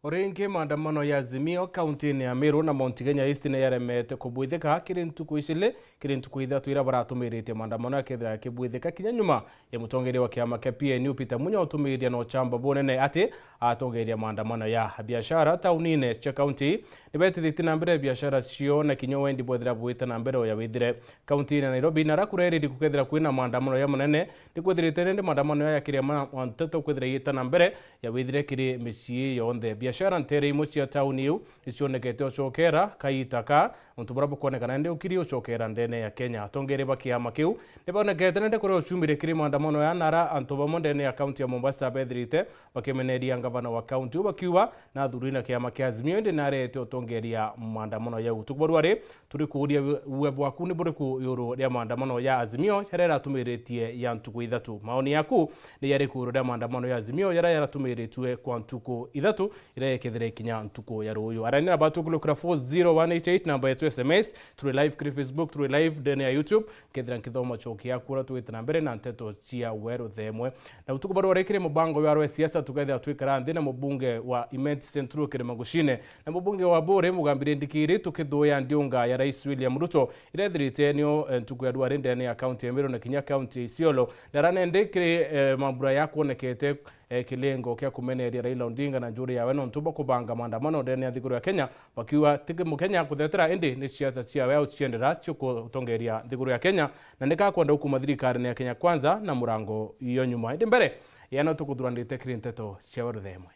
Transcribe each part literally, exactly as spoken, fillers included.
O ringi, maandamano ya Azimio kauntiine ya Meru na Mount Kenya East ni yaremete kubwithika kiri ntuku icili, kiri ntuku ithatu iria baratumiritie maandamano yakethira yakibwithika kinya nyuma ya mutongeria wa kiama kia P N U Peter Munya utumiriria na uchamba bunene ati atongeria maandamano ya biashara taunine cia kaunti ni betithitie na mbere biashara cio na kinya wendi bwethira bwita na mbere o ya withire. Kaunti ya Nairobi, nara kureriri kukethira kwina maandamano ya manene, ni kwithirite rindi maandamano ya kiri ma, ma nteto kwithira yita na mbere ya withire kiri micii yonthe. Biashara ntere imwe cia tauni iu ni cionekete ucokera kaita ka untu buria bukwonekana ndi ukiri ucokera ndene ya Kenya. Atongeri ba kiama kiu ni bonekete nende kuria ucumire kiri maandamano ya nara antu bamwe ndene ya kaunti ya Mombasa bethirite bakimeneria ngavana wa kaunti u bakiuga na athuri na kiama kia Azimio indi narete utongeria maandamano yau. Tukubarua ri, turi kuuria wi-, ue bwaku ni buriku iguru ria maandamano ya Azimio jaria yaratumiritie ya ntuku ithatu? Maoni yaku ni yariku iguru ria maandamano ya Azimio jaria yaratumiritie kwa ntuku ithatu iria yekethire ikinya ntuku ya ruuyu? Arani na batu kulukira four zero one eight eight namba yetu S M S, turi live kiri Facebook, turi live ndene ya YouTube, kethira nkithoma choki yaku uria tugite na mbere na nteto cia weru themwe. Na utuku barua rikiri mubango wa rwe siasa tukethira twikara nthi na mubunge wa Imenti Central Kirima Gushine na mubunge wa Buri Mugambire Ndikiri tukithuya ndiunga ya Rais William Ruto iria ithirite nio, eh, ntuku ya rwari ndene ya kaunti ya Meru na kinya kaunti ya Isiolo. Ndarane ndi kiri, eh, mambura ya kwonekete, eh, kilengo kia kumeneria Raila Odinga na njuri yawe nontu bwa kubanga maandamano ndene ya nthiguru ya Kenya, bakiuga ti Mukenya kuthetera indi ni siasa ciawe au ciendera cio kutongeria nthiguru ya Kenya, na nikakwenda ukuma thirikarine ya Kenya Kwanza na murango yo nyuma. Indi mbere, yana tukuthuranite kiri nteto ciawe ruthemwe.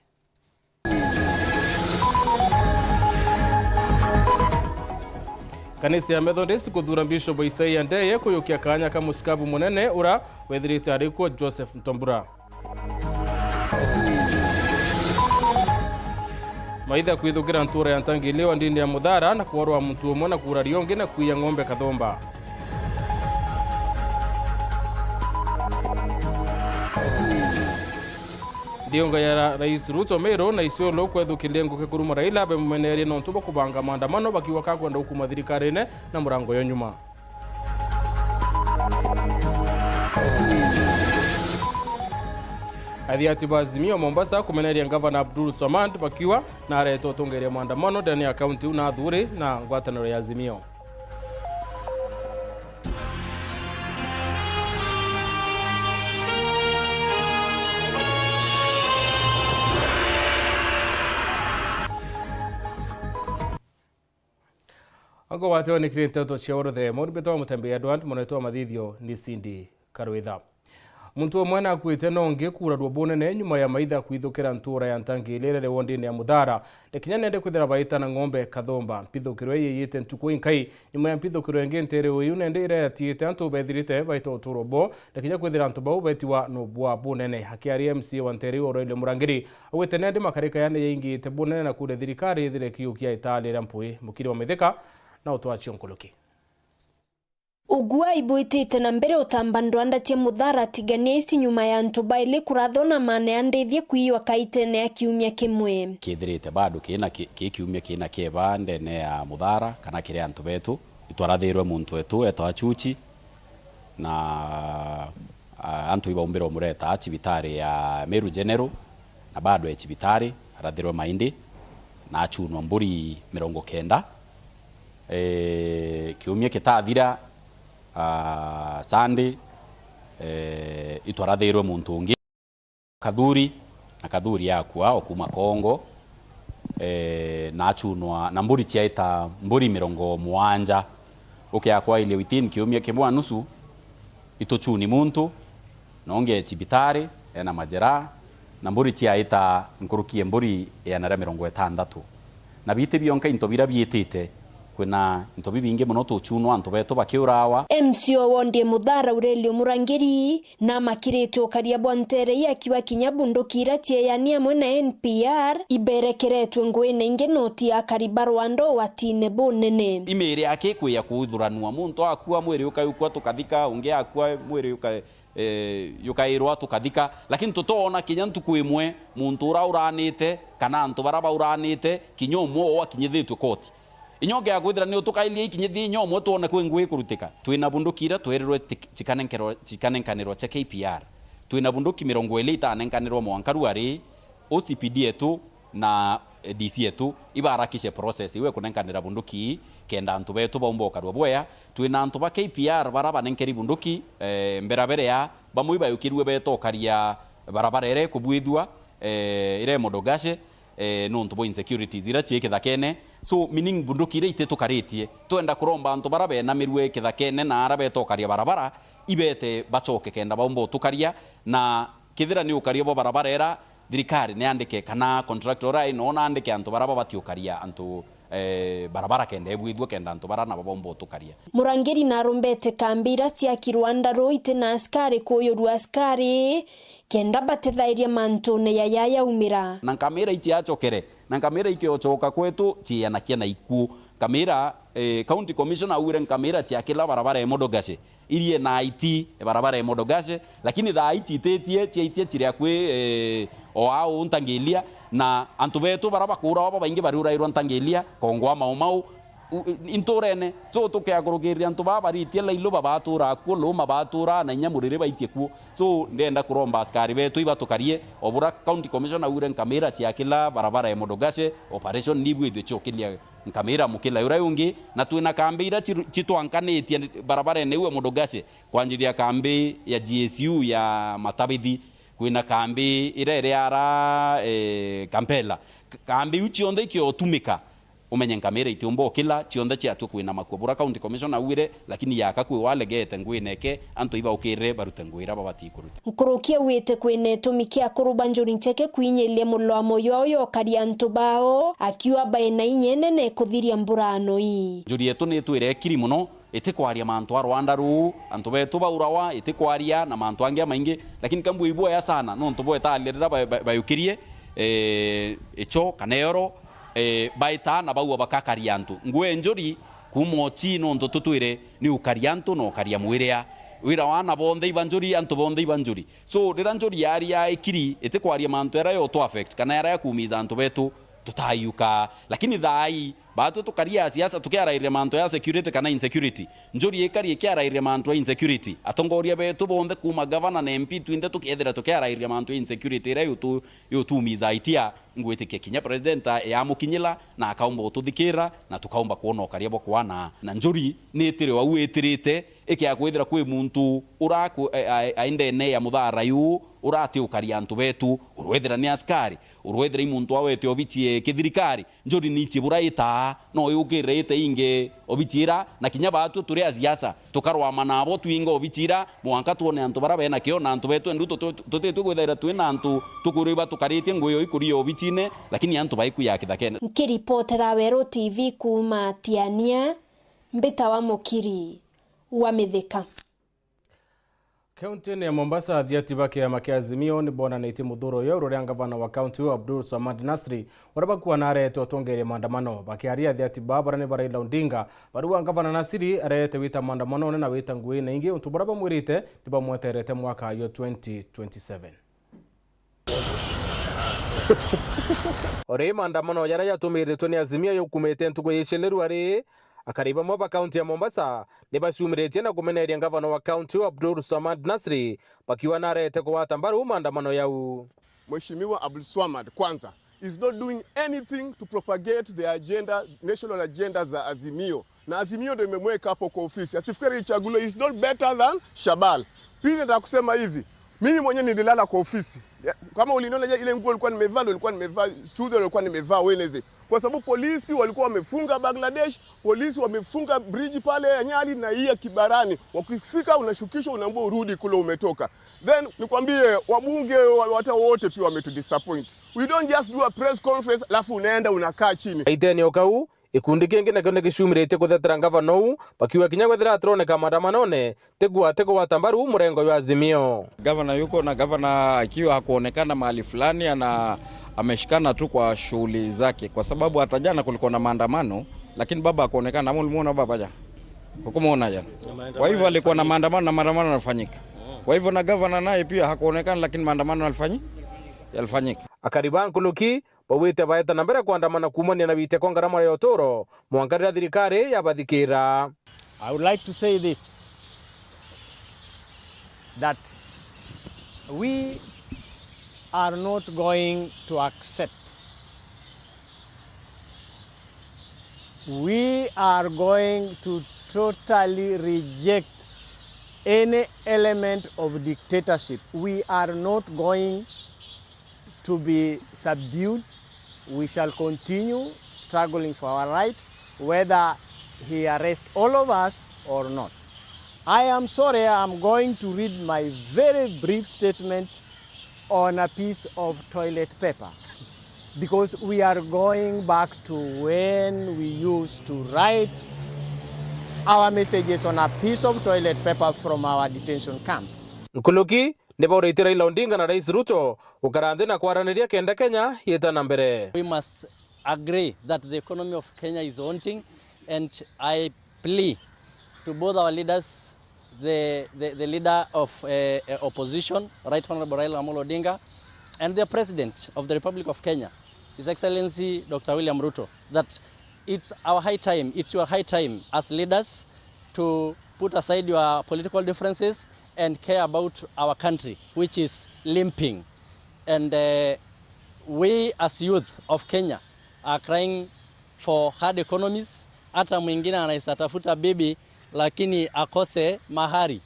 Kanisa ya Methodist kuthura Bishop Isaiah Ndeye kuyukia kanya ka musikabu munene ura wethirite ari kuo Joseph Ntombura. Maitha kwithukira ntura ya Ntangili wa ndini ya Muthara na kworwa muntu umwe na kuraria ungi na kwiya ng'ombe Kathumba. Ndiunga ya ra-, Rais Ruto Meru na Isiolo kwethukiria nguki kuruma Raila bemumenerie nontu bwa kubanga maandamano bakiuga kakwenda gukuma thirikarine na murango yo nyuma. Athiati ba Azimio Mombasa kumeneria ngavana Abdul Swamad bakiuga narete utongeria maandamano ndene ya kaunti iu na athuri na ngwataniro ya Azimio. Ango watewe ni kiri nteto cia uruthe, mauri mbetwa Mutembeya Edward, munetwa mathithio ni Cindy Karwitha. Muntu umwe nakuite na ungi kurarua bunene nyuma ya maitha kwithukira ntura ya Ntangili iria iri wondini ya Muthara. Na kinya nende kwithira baita na ng'ombe Kathumba. Mpithukiro ii yiyite ntuku inkai nyuma ya mpithukiro ingi ntere uyu nende iria yatiite antu bethirite baita uturo bo. Na kinya kwithira antu bau betiwa no bwa bunene. Akiaria M C A wa ntere iu Aurelio Murangiri, augite nende makarika yane yaingiite bunene na kuria thirikari ithire kiukia itaali ria mpui. Mukiri wa Mithika na utwacio nkuluki. Ugua ibwitite na mbere utamba ndwanda cia Muthara Tigania East nyuma ya antu baili kurathwa na maneandithie kwiywa kaitene ya kiumia kimwe. Kithirite bado kina ki-, ki kiumia kina kieba ndene ya Muthara kana kiri antu betu. Itwarathirwe muntu wetu etawa Chuchi na, a, antu ibaumbire umureta cibitari ya Meru General na bado e cibitari arathirwe maindi na achunwa mburi mirongo kenda. Eh, kiumia kitathira, ah, Sunday, eh, itwarathirwe muntu ungi. Kathuri, na Kathuri akua o kuma Kongo, eh, na achunwa na mburi ciaita mburi mirongo mugwanja. Ukiakwailia within kiumia kimwe na nusu, ituchuni muntu, na ungi e cibitari, ena majeraha, na mburi ciaita nkuruki e mburi igana ria mirongo itantatu. Na biti bionka into biria biitite, kwina into bibingi mono tuchunwa antu betu bakiurawa. M C A wa wondi e Muthara Aurelio Murangiri, namakirite ukaria bwa ntere ii akiuga kinya bunduki iria cieyani amwe na N P R iberekeretwe nguine ingi noti akari ba Rwanda ugwatine bunene. Imiri aki kwia kuthuranua, muntu akua mwiri ukayukua tukathika, ungi akua mwiri uka-, eh, yukairwa tukathika, lakini tutoona kinya ntuku imwe muntu ura uranite kana antu bara bauranite kinya umwe oo akinyithitue koti. Inya ukiaga kwithira ni utukairie ikinyithie inya umwe twone kwi ngui ikurutika. Twina bunduki iria twerirwe tik-, cikanenkerwa-, cikanenkanirwa cia K P R. Twina bunduki mirongo iri itanenkanirwa mwanka ruari, O C P D yetu na, D C etu ibarakishe process iu ekunenkanira bunduki kenda antu betu baumba ukarua bwea. Twina antu ba K P R bara banenkeri bunduki, eh, mbera berea, bamwe ibayukirue beta ukaria barabara iria ikubwithua, eh, iria i Modogashe, eh, nontu bwa insecurities iria cii kithakene. So, meaning bunduki iria ititukaritie. Twenda kuromba antu bara benamirue kithakene na ara beta ukaria barabara, ibete bacoke kenda baumba utukaria, na kethira ni ukaria bwa barabara ira, thirikari niandike kana contractor uria ino naandike antu bara babati ukaria antu, eh, barabara kenda ibwithua kenda antu bara nabo baumba utukaria. Murangiri narumbete kambi iria ciakirwa Ndaruu iti na askari kuyurua askari kenda batethairia mantune ya yayaumira. Na nkamira itiacokere, na nkamira ikiocoka kwetu cianakia na ikuu. Nkamira, eh, county commissioner augire nkamira ciakila barabara ya Modogashe irie na aiti barabara ya Modogashe, lakini thaa ii ciititie, ciaitie ciri akui, eh, o au Ntangilia, na antu betu bara bakuurawa babaingi bariurairwa Ntangilia, Kongwa, Mau Mau, u-, i-, inturene. So, tukiakurukiria antu baa baritie Lailu, babatura akuo, Luma batura, na inya Muriri baitie kuo. So, ndenda kuromba askari betu ibatukarie, o bura county commissioner augire nkamira ciakila barabara ya Modogashe, operation ni ibwithwe ciokilia nkamira mukila uria ungi, na twina kambi iria ciru-, citwankanitie barabarene iu ya Modogashe, kwanjiria kambi ya G S U ya Matabithi, kwina kambi iria iri ara, eh, Kampela. K-, kambi iu cionthe ikiotumika, umenye nkamira itiumba ukila, cionthe ciatua kwina makua bura county commissioner augire, lakini yaka kwi walegete nguine eke, antu ibaukirire barute nguo iria babatii kuruta. Nkuruki augite kwina itumi kia akuru ba njuri ncheke kwinyiria muloa moyo uyu ukaria antu bao, akiuga baina inya inene kuthiria mburano ii. Njuri yetu ni itwire ikiri mono, itikwaria mantu a rwanda ruu, antu betu baurawa, itikwaria na mantu angi amaingi, lakini kambua ibwea sana, nontu bwetaria riria ba-, ba-, bayukirie, eh, icho kana ero, eh, baita na baua bakakaria antu. Nguo e njuri kuuma ochi nontu tutwire ni ukaria antu na ukaria mwiria. Wira wa ana bonthe iba njuri, antu bonthe iba njuri. So, riria njuri yaria ikiri, itikwaria mantu yaria yotu affect kana yaria yakuumiza antu betu, tutaiuka. Lakini thaa ii, batwi tukaria siasa tukiarairia mantu ya security kana insecurity. Njuri ikari ikiarairia mantu ya insecurity. Atongoria betu bonthe kuuma gavana na M P twinthe tukiethira tukiarairia mantu ya insecurity iria yutu-, yutuumiza itia. Ngwitikia kinya president a-, yamukinyila na akaumba gututhikira na tukaumba kwona ukaria bwa kwana. Na njuri ni itiri au itirite, ikia kwithira kwi muntu uraku-, a-, a-, aindene ya muthara yu urati ukaria antu betu, urwethira ni askari, urwethira i muntu awete obichi e kithirikari, njuri ni ichi bura itaa, no yukirire ite ingi obichi ira, na kinya batwi turi a siasa, tukarwama nabo twinga obichi ira, mwanka twone antu bara bena kio na antu betu endu tutu-, tutitwi kwithaira twina antu tukwirwa iba tukaritie nguo iyo ikuria obichine, lakini antu baikuya kithakene. Nkiripotera Weru T V kuuma Tiania, mbitawa Mukiri wa Mithika. Kaunti-ini ya Mombasa, athiati ba kiama kia Azimio ni bonanitie muthuro uyu iguru ria ngavana wa kaunti iu Abdul Swamad Nasri, uria bakuana arete utongeria maandamano. Bakiaria athiati baa baria ni ba Raila Odinga, bariuga ngavana Nasri arete wita maandamanone na wita nguine ingi untu buria bamwirite ni bamweterete mwaka yo twenty twenty-seven. Ori maandamano jaria jatumiritwe ni Azimio yukumite ntuku ya iceleru ari, akari bamwe ba kaunti ya Mombasa ni baciumiritie na kumeneria ngavana wa kaunti iu Abdul Swamad Nasri, bakiuga narete kugwata mbaru maandamano jau. Mheshimiwa Abdul Swamad, kwanza, is not doing anything to propagate the agenda, national agenda za Azimio. Na Azimio ndio imemweka hapo kwa ofisi. Asifikiri ichaguliwe is not better than Shabal. Pili, nataka kusema hivi, mimi mwenyewe nililala kwa ofisi. Ya, kama uliniona je, ile nguo nilikuwa nimevaa, ndio nilikuwa nimevaa, chuzi nilikuwa nimevaa Wednesday. Kwa sababu polisi walikuwa wamefunga Bangladesh, polisi wamefunga bridge pale ya Nyali na hii ya Kibarani. Wakifika unashukishwa, unaambiwa urudi kule umetoka. Then nikwambie, wabunge wa-, hata wote pia wametudisappoint. We don't just do a press conference alafu unaenda unakaa chini. Aiteni o kau, gikundi kingi nakio ni giciumiritie kuthetera ngavana uu, bakiuga kinya kwethira atironeka maandamanone, tigwa-, tigwata mbaru murengo jwa Azimio. Gavana yuko na gavana akiwa hakuonekana mahali fulani, ana-, ameshikana tu kwa shughuli zake, kwa sababu hata jana kulikuwa na maandamano, lakini baba hakuonekana. Ama ulimuona baba jana? Hukumuona jana. Kwa hivyo alikuwa na maandamano na maandamano yanafanyika. Kwa hivyo na gavana naye pia hakuonekana, lakini maandamano yalifanyi-, yalifanyika. Akari ba nkuruki baugite baeta na mbere kwandamana kuumania na witia kwa ngarama ya uturo, mwanka riria thirikari yabathikira. I would like to say this, that we are not going to accept We are going to totally reject any element of dictatorship. We are not going to be subdued. We shall continue struggling for our right, whether he arrests all of us or not. I am sorry, I'm going to read my very brief statement on a piece of toilet paper, because we are going back to when we used to write our messages on a piece of toilet paper from our detention camp. Nkuruki ni bauritie Raila Odinga na Rais Ruto gukara nthi na kwaraniria kenda Kenya yita na mbere. We must agree that the economy of Kenya is haunting, and I plea to both our leaders, the, the, the leader of, uh, uh, opposition, Right Honorable Raila Amolo Odinga, and the President of the Republic of Kenya, His Excellency Doctor William Ruto, that it's our high time, it's your high time as leaders to put aside your political differences and care about our country, which is limping. And, uh, we as youth of Kenya are crying for hard economies. Hata mwingine anaweza tafuta bibi lakini akose mahari.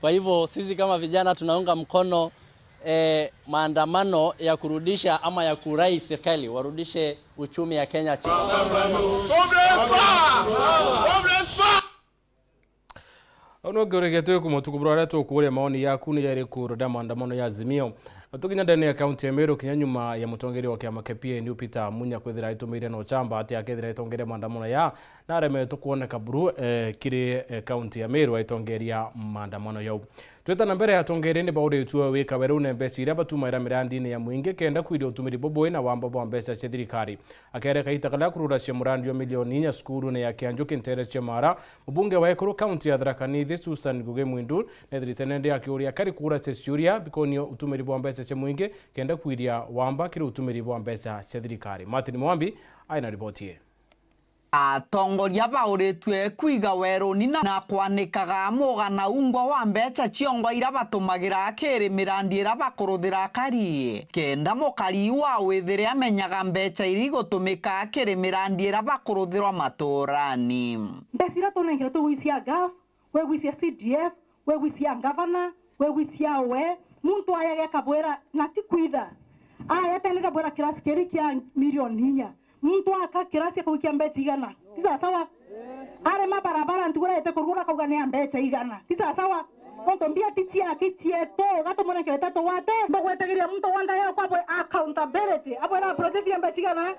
Kwa hivyo sisi kama vijana tunaunga mkono, eh, maandamano ya kurudisha ama ya kurai serikali warudishe uchumi ya Kenya chini. Au no ngiuregetwe kuma utuku bura uria tukuuria maoni yaku ni jairiku rurira maandamano ya Azimio. Na tukinya ndene ya kaunti ya Meru, kinya nyuma ya mutongeria wa kiama kia P N U Peter Munya kwithira aitumire na uchamba ati akethira aitongeria maandamano ya, na aremetwe kuoneka buru, eh, kiri, eh, kaunti ya Meru aitongeria maandamano yau. Twita na mbere, atongeria ni bauritue wika werune mbeca iria batumaira mirandine ya mwingi kenda kwiria utumiri bubui na wamba bwa mbeca cia thirikari. Akereka ita karia kururacia murandi wa milioni inya cukurune ya Kianjuki ntere cia Mara, mubunge wa ekuru kaunti ya Tharaka Nithi Susan Ngugi Mwindu nethirite nende akiuria kari kuracia ciuria bikonio utumiri bwa mbeca cia mwingi kenda kwiria wamba kiri utumiri bwa mbeca cia thirikari. Martin Mwambi aina riboti ii. Atongoria bauritue kwiga weruni na, na kwanikaga mugana ungwa wa mbeca ciongwa iria batumagira kiri mirandi iria bakuruthira akari, kenda mukari wa withire amenyaga mbeca iria igutumika kiri mirandi iria bakuruthirwa maturani. Mbeca iria tunengeretwe gwisia gov, wegwisia C D F, wegwisia ngavana, wegwisia we, muntu ayage akabwira, na ti kwitha. Aya tene ndabwira kirasi kiri kia milioni inya. Muntu aka kirasi akaukia mbeca igana. Ti sawa sawa? Arema barabara ntigura ete kurugura akauga ni ya mbeca igana. Ti sawa sawa? Nontu mbia ti ciake, cietu, gatumurengere tetu wate. Mbugwetigiria muntu wanda yo kwa bwe accountability. Abwira project ya mbeca igana.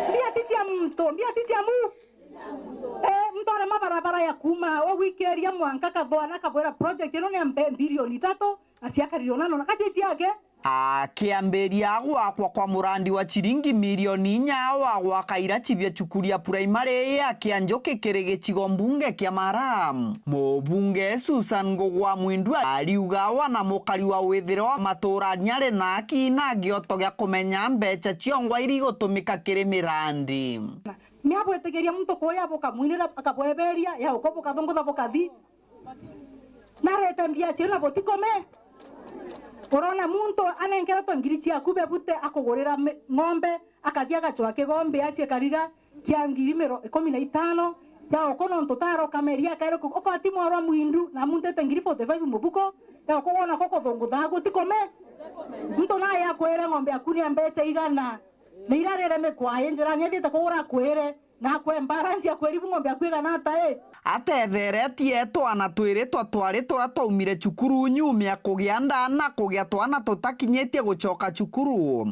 Mbia ti cia muntu, mbia ti cia mu. Eh, muntu arema barabara ya kuma, we wikiria mwanka kathwana kabwira project ino ni ya mbe-, bilioni ithatu, na ciakarire ona nona. Gachichi yake. Akiambiria gwakwa kwa murandi wa ciringi milioni inya wa gwaka irachi bia cukuru ya primary ya Kianjuki kiri gicigo mbunge kia Mara, mubunge Susan Ngugi wa Mwindu ariuga wana mukari wa withire wa maturani ari na aki na gioto gia kumenya mbeca ciongwa iria igutumika kiri mirandi. Ni abwitigiria muntu kuya bukamwinira, akabweberia, ya uko bukathungutha bukathi. Narete mbia cio na butikome. Urona muntu anenkeretwe ngiri ciaku bebute akugurira mi-, ng'ombe, akathi agacwa kigombe acie kariga kia ngiri miro-, ikumi na itano, ya uko nontu tarokameria akaire ku-, uko ati mwarwa Mwindu na muntete ngiri forty-five mubuko, ya uko wona ko kuthungutha gutikome. Muntu naye akwire ng'ombe yaku ni ya mbeca igana. Na irarire mikwae njirani athiite kugura akwire, na akwe balance akwiri bu ng'ombe akwigana ata i? Atetheretie twana twiritwa twari turia twaumire cukuru nyuma ya kugia nda na kugia twana tutakinyitie gucoka cukuru.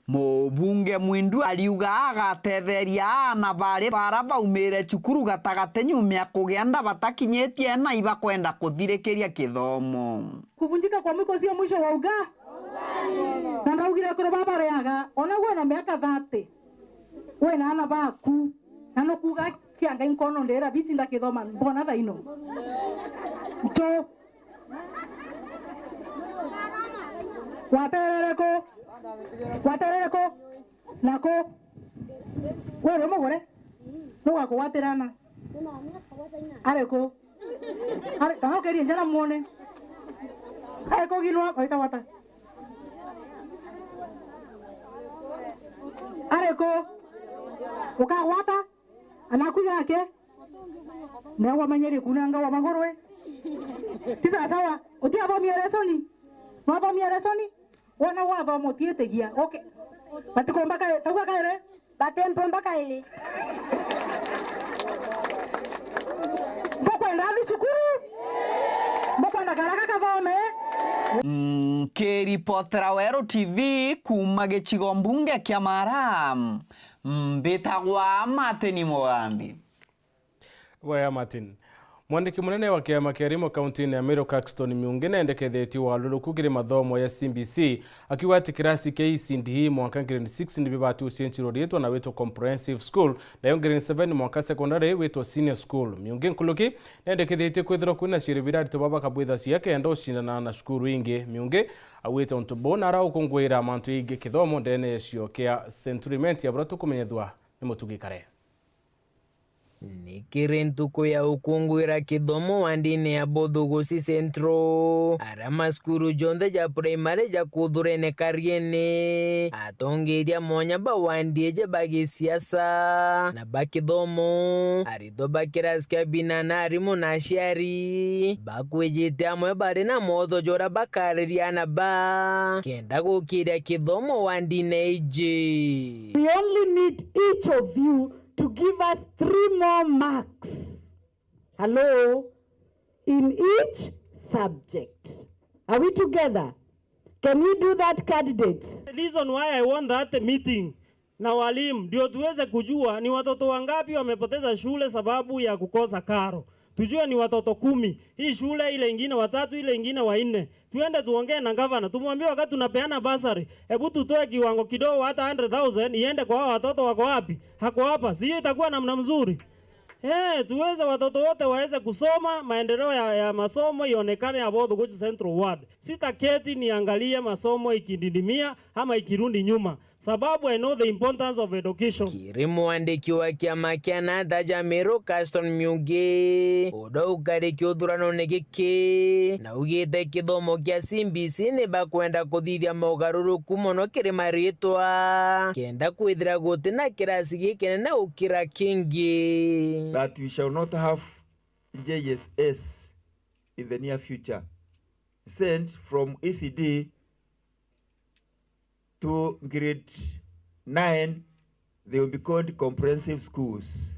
Mubunge Mwindu ariuga agatetheria aana bari bara baumire cukuru gatagati nyuma ya kugia nda batakinyitie na ibakwenda kuthirikiria kithomo. Kuvunjika kwa mwiko sio mwisho wa uga. Na ndaugire ekuru baba bareaga, ona gwe na miaka thirty, we na ana baku, na nukuga kia Ngai nkono ndira bici ndakithoma, mbona thaino? Nto. Waterere ku? Waterere ku? Nako. Wewe mugure? Nugakugwatirana. Ari ku? Ari, kana ukerie njara muone. Ari kuginwa, oita wata. Ari ku? Ukagwata? Anaku yake, nagwa manyeri kunanga wa magurwe. Ti sawa sawa, utiathomia lesoni? Nwathomia lesoni? Wona wathoma utiitigia. Okay. Batikomba kae, tauga kaere. Batimpumba kairi. Mbukwenda athi cukuru? Mbukwenda karaka kathome? Nkiripotera Weru T V kuuma gicigo mbunge kia Mara, mbitagwa Martin Mugambi. Bwega Martin. Mwandiki munene wa kiama kia arimu kauntiine ya Meru, Caxton Miungi, neendekethetie waruruku kiri mathomo ya C B C, akiuga ati kirasi kia E C D E mwanka grade six nibibati gucenjirwa riitwa na witwa comprehensive school, nayo grade seven mwanka secondary witwa senior school. Miungi nkuruki neendekethetie kwithirwa kwina ciiri biria aritwa baba bakabwitha cia kenda gucindana na cukuru ingi. Miungi augite untu buu nara ukunguira mantu ingi kithomo ndene ya cio kia Century Met ya buria tukumenyethua ni Mutugi Kare. Ni kiri ntuku ya ukunguira kithomo wandine ya Bothuguci Central, aria macukuru jonthe ja primary ja kuthurene Kariene, atongeria mwanya ba wandi iji ba gisiasa na ba kithomo, aritwa ba kirasi kia bina na arimu na aciari bakwijite amwe bari na mwotho jora bakariria ana ba kenda gukiria kithomo wandine iji. We only need each of you to give us three more marks. Hello? In each subject. Are we together? Can we do that, candidates? The reason why I want that meeting na walimu, ndio tuweze kujua ni watoto wangapi wamepoteza shule sababu ya kukosa karo. Tujue ni watoto kumi. Hii shule, ile ingine watatu, ile ingine wanne. Tuende tuongee na gavana, tumwambie wakati tunapeana bursary, hebu tutoe kiwango kidogo, hata hundred thousand iende kwa hao watoto wako wapi? Hako hapa. Si hiyo itakuwa namna mzuri? Eh, tuweze watoto wote waweze kusoma, maendeleo ya, ya masomo ionekane ya Bothuguci Central Ward. Sitaketi niangalie masomo ikididimia ama ikirudi nyuma, sababu I know the importance of education. Kiri mwandiki wa kiama kia Natha ja Meru, Caxton Miungi, uria ukariki uthuranone giki, na ugite kithomo kia C B C ni bakwenda kuthithia mogaruruku mono kiri maritwa, kenda kwithira guti na kirasi gikinene gukira kingi. That we shall not have J S S in the near future. Sent from E C D to grade nine, they will be called comprehensive schools.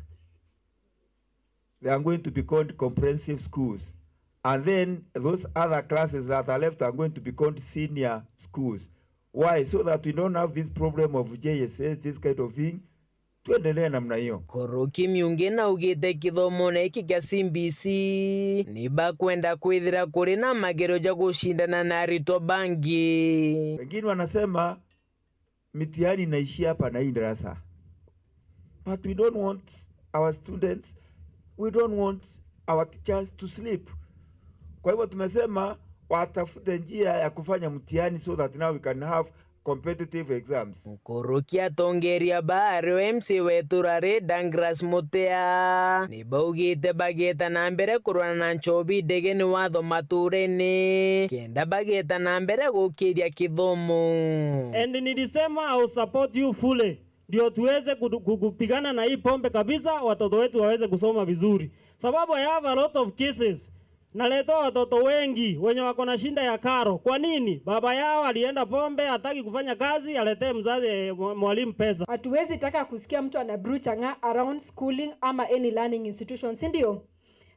They are going to be called comprehensive schools. And then those other classes that are left are going to be called senior schools. Why? So that we don't have this problem of J S S, this kind of thing. Tuendelee namna hiyo. Nkuruki Miungi naugite kithomone giki kia C B C ni bakwenda kwithira kuri na magerio ja gucindana na aritwa bangi. Wengine wanasema mitihani inaishia hapa na hii darasa. But we don't want our students, we don't want our teachers to sleep. Kwa hivyo tumesema watafute njia ya kufanya mtihani so that now we can have competitive exams. Nkuruki atongeria ba ario M C A wetu rari Douglas Mutea ni baugite bageta na mbere kurwana na nchobi ndege ni watho maturene, kenda bageta na mbere gukiria kithomo. And nilisema I will support you fully, ndio tuweze kudu- ku- kupigana na hii pombe kabisa, watoto wetu waweze kusoma vizuri, sababu I have a lot of cases. Naleta watoto wengi wenye wako na shinda ya karo. Kwa nini? Baba yao alienda pombe, hataki kufanya kazi, aletee mzazi, eh, mwa- mwalimu pesa. Hatuwezi taka kusikia mtu ana brew chang'aa around schooling ama any learning institution, si ndio?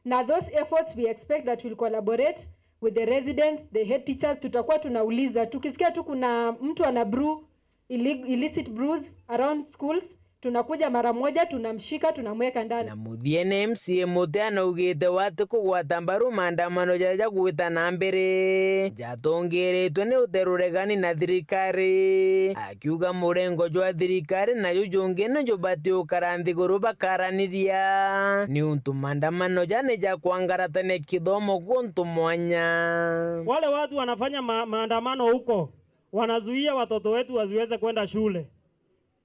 Na those efforts we expect that will collaborate with the residents, the head teachers. Tutakuwa tunauliza, tukisikia tu kuna mtu ana brew illi- illicit brews around schools, tunakuja mara moja, tunamshika, tunamweka ndani. Na muthiene M C A Mutea naugite wati kugwata mbaru maandamano jaja jagwita na mbere jatongeretwe ni uteruregani na thirikari, akiuga murengo jwa thirikari na ju jungi ni jubati ukara nthiguru bakaraniria, ni untu maandamano ja ni ja kwangaratania kithomo guntu mwanya. Wale watu wanafanya ma- maandamano huko wanazuia watoto wetu wasiweze kwenda shule.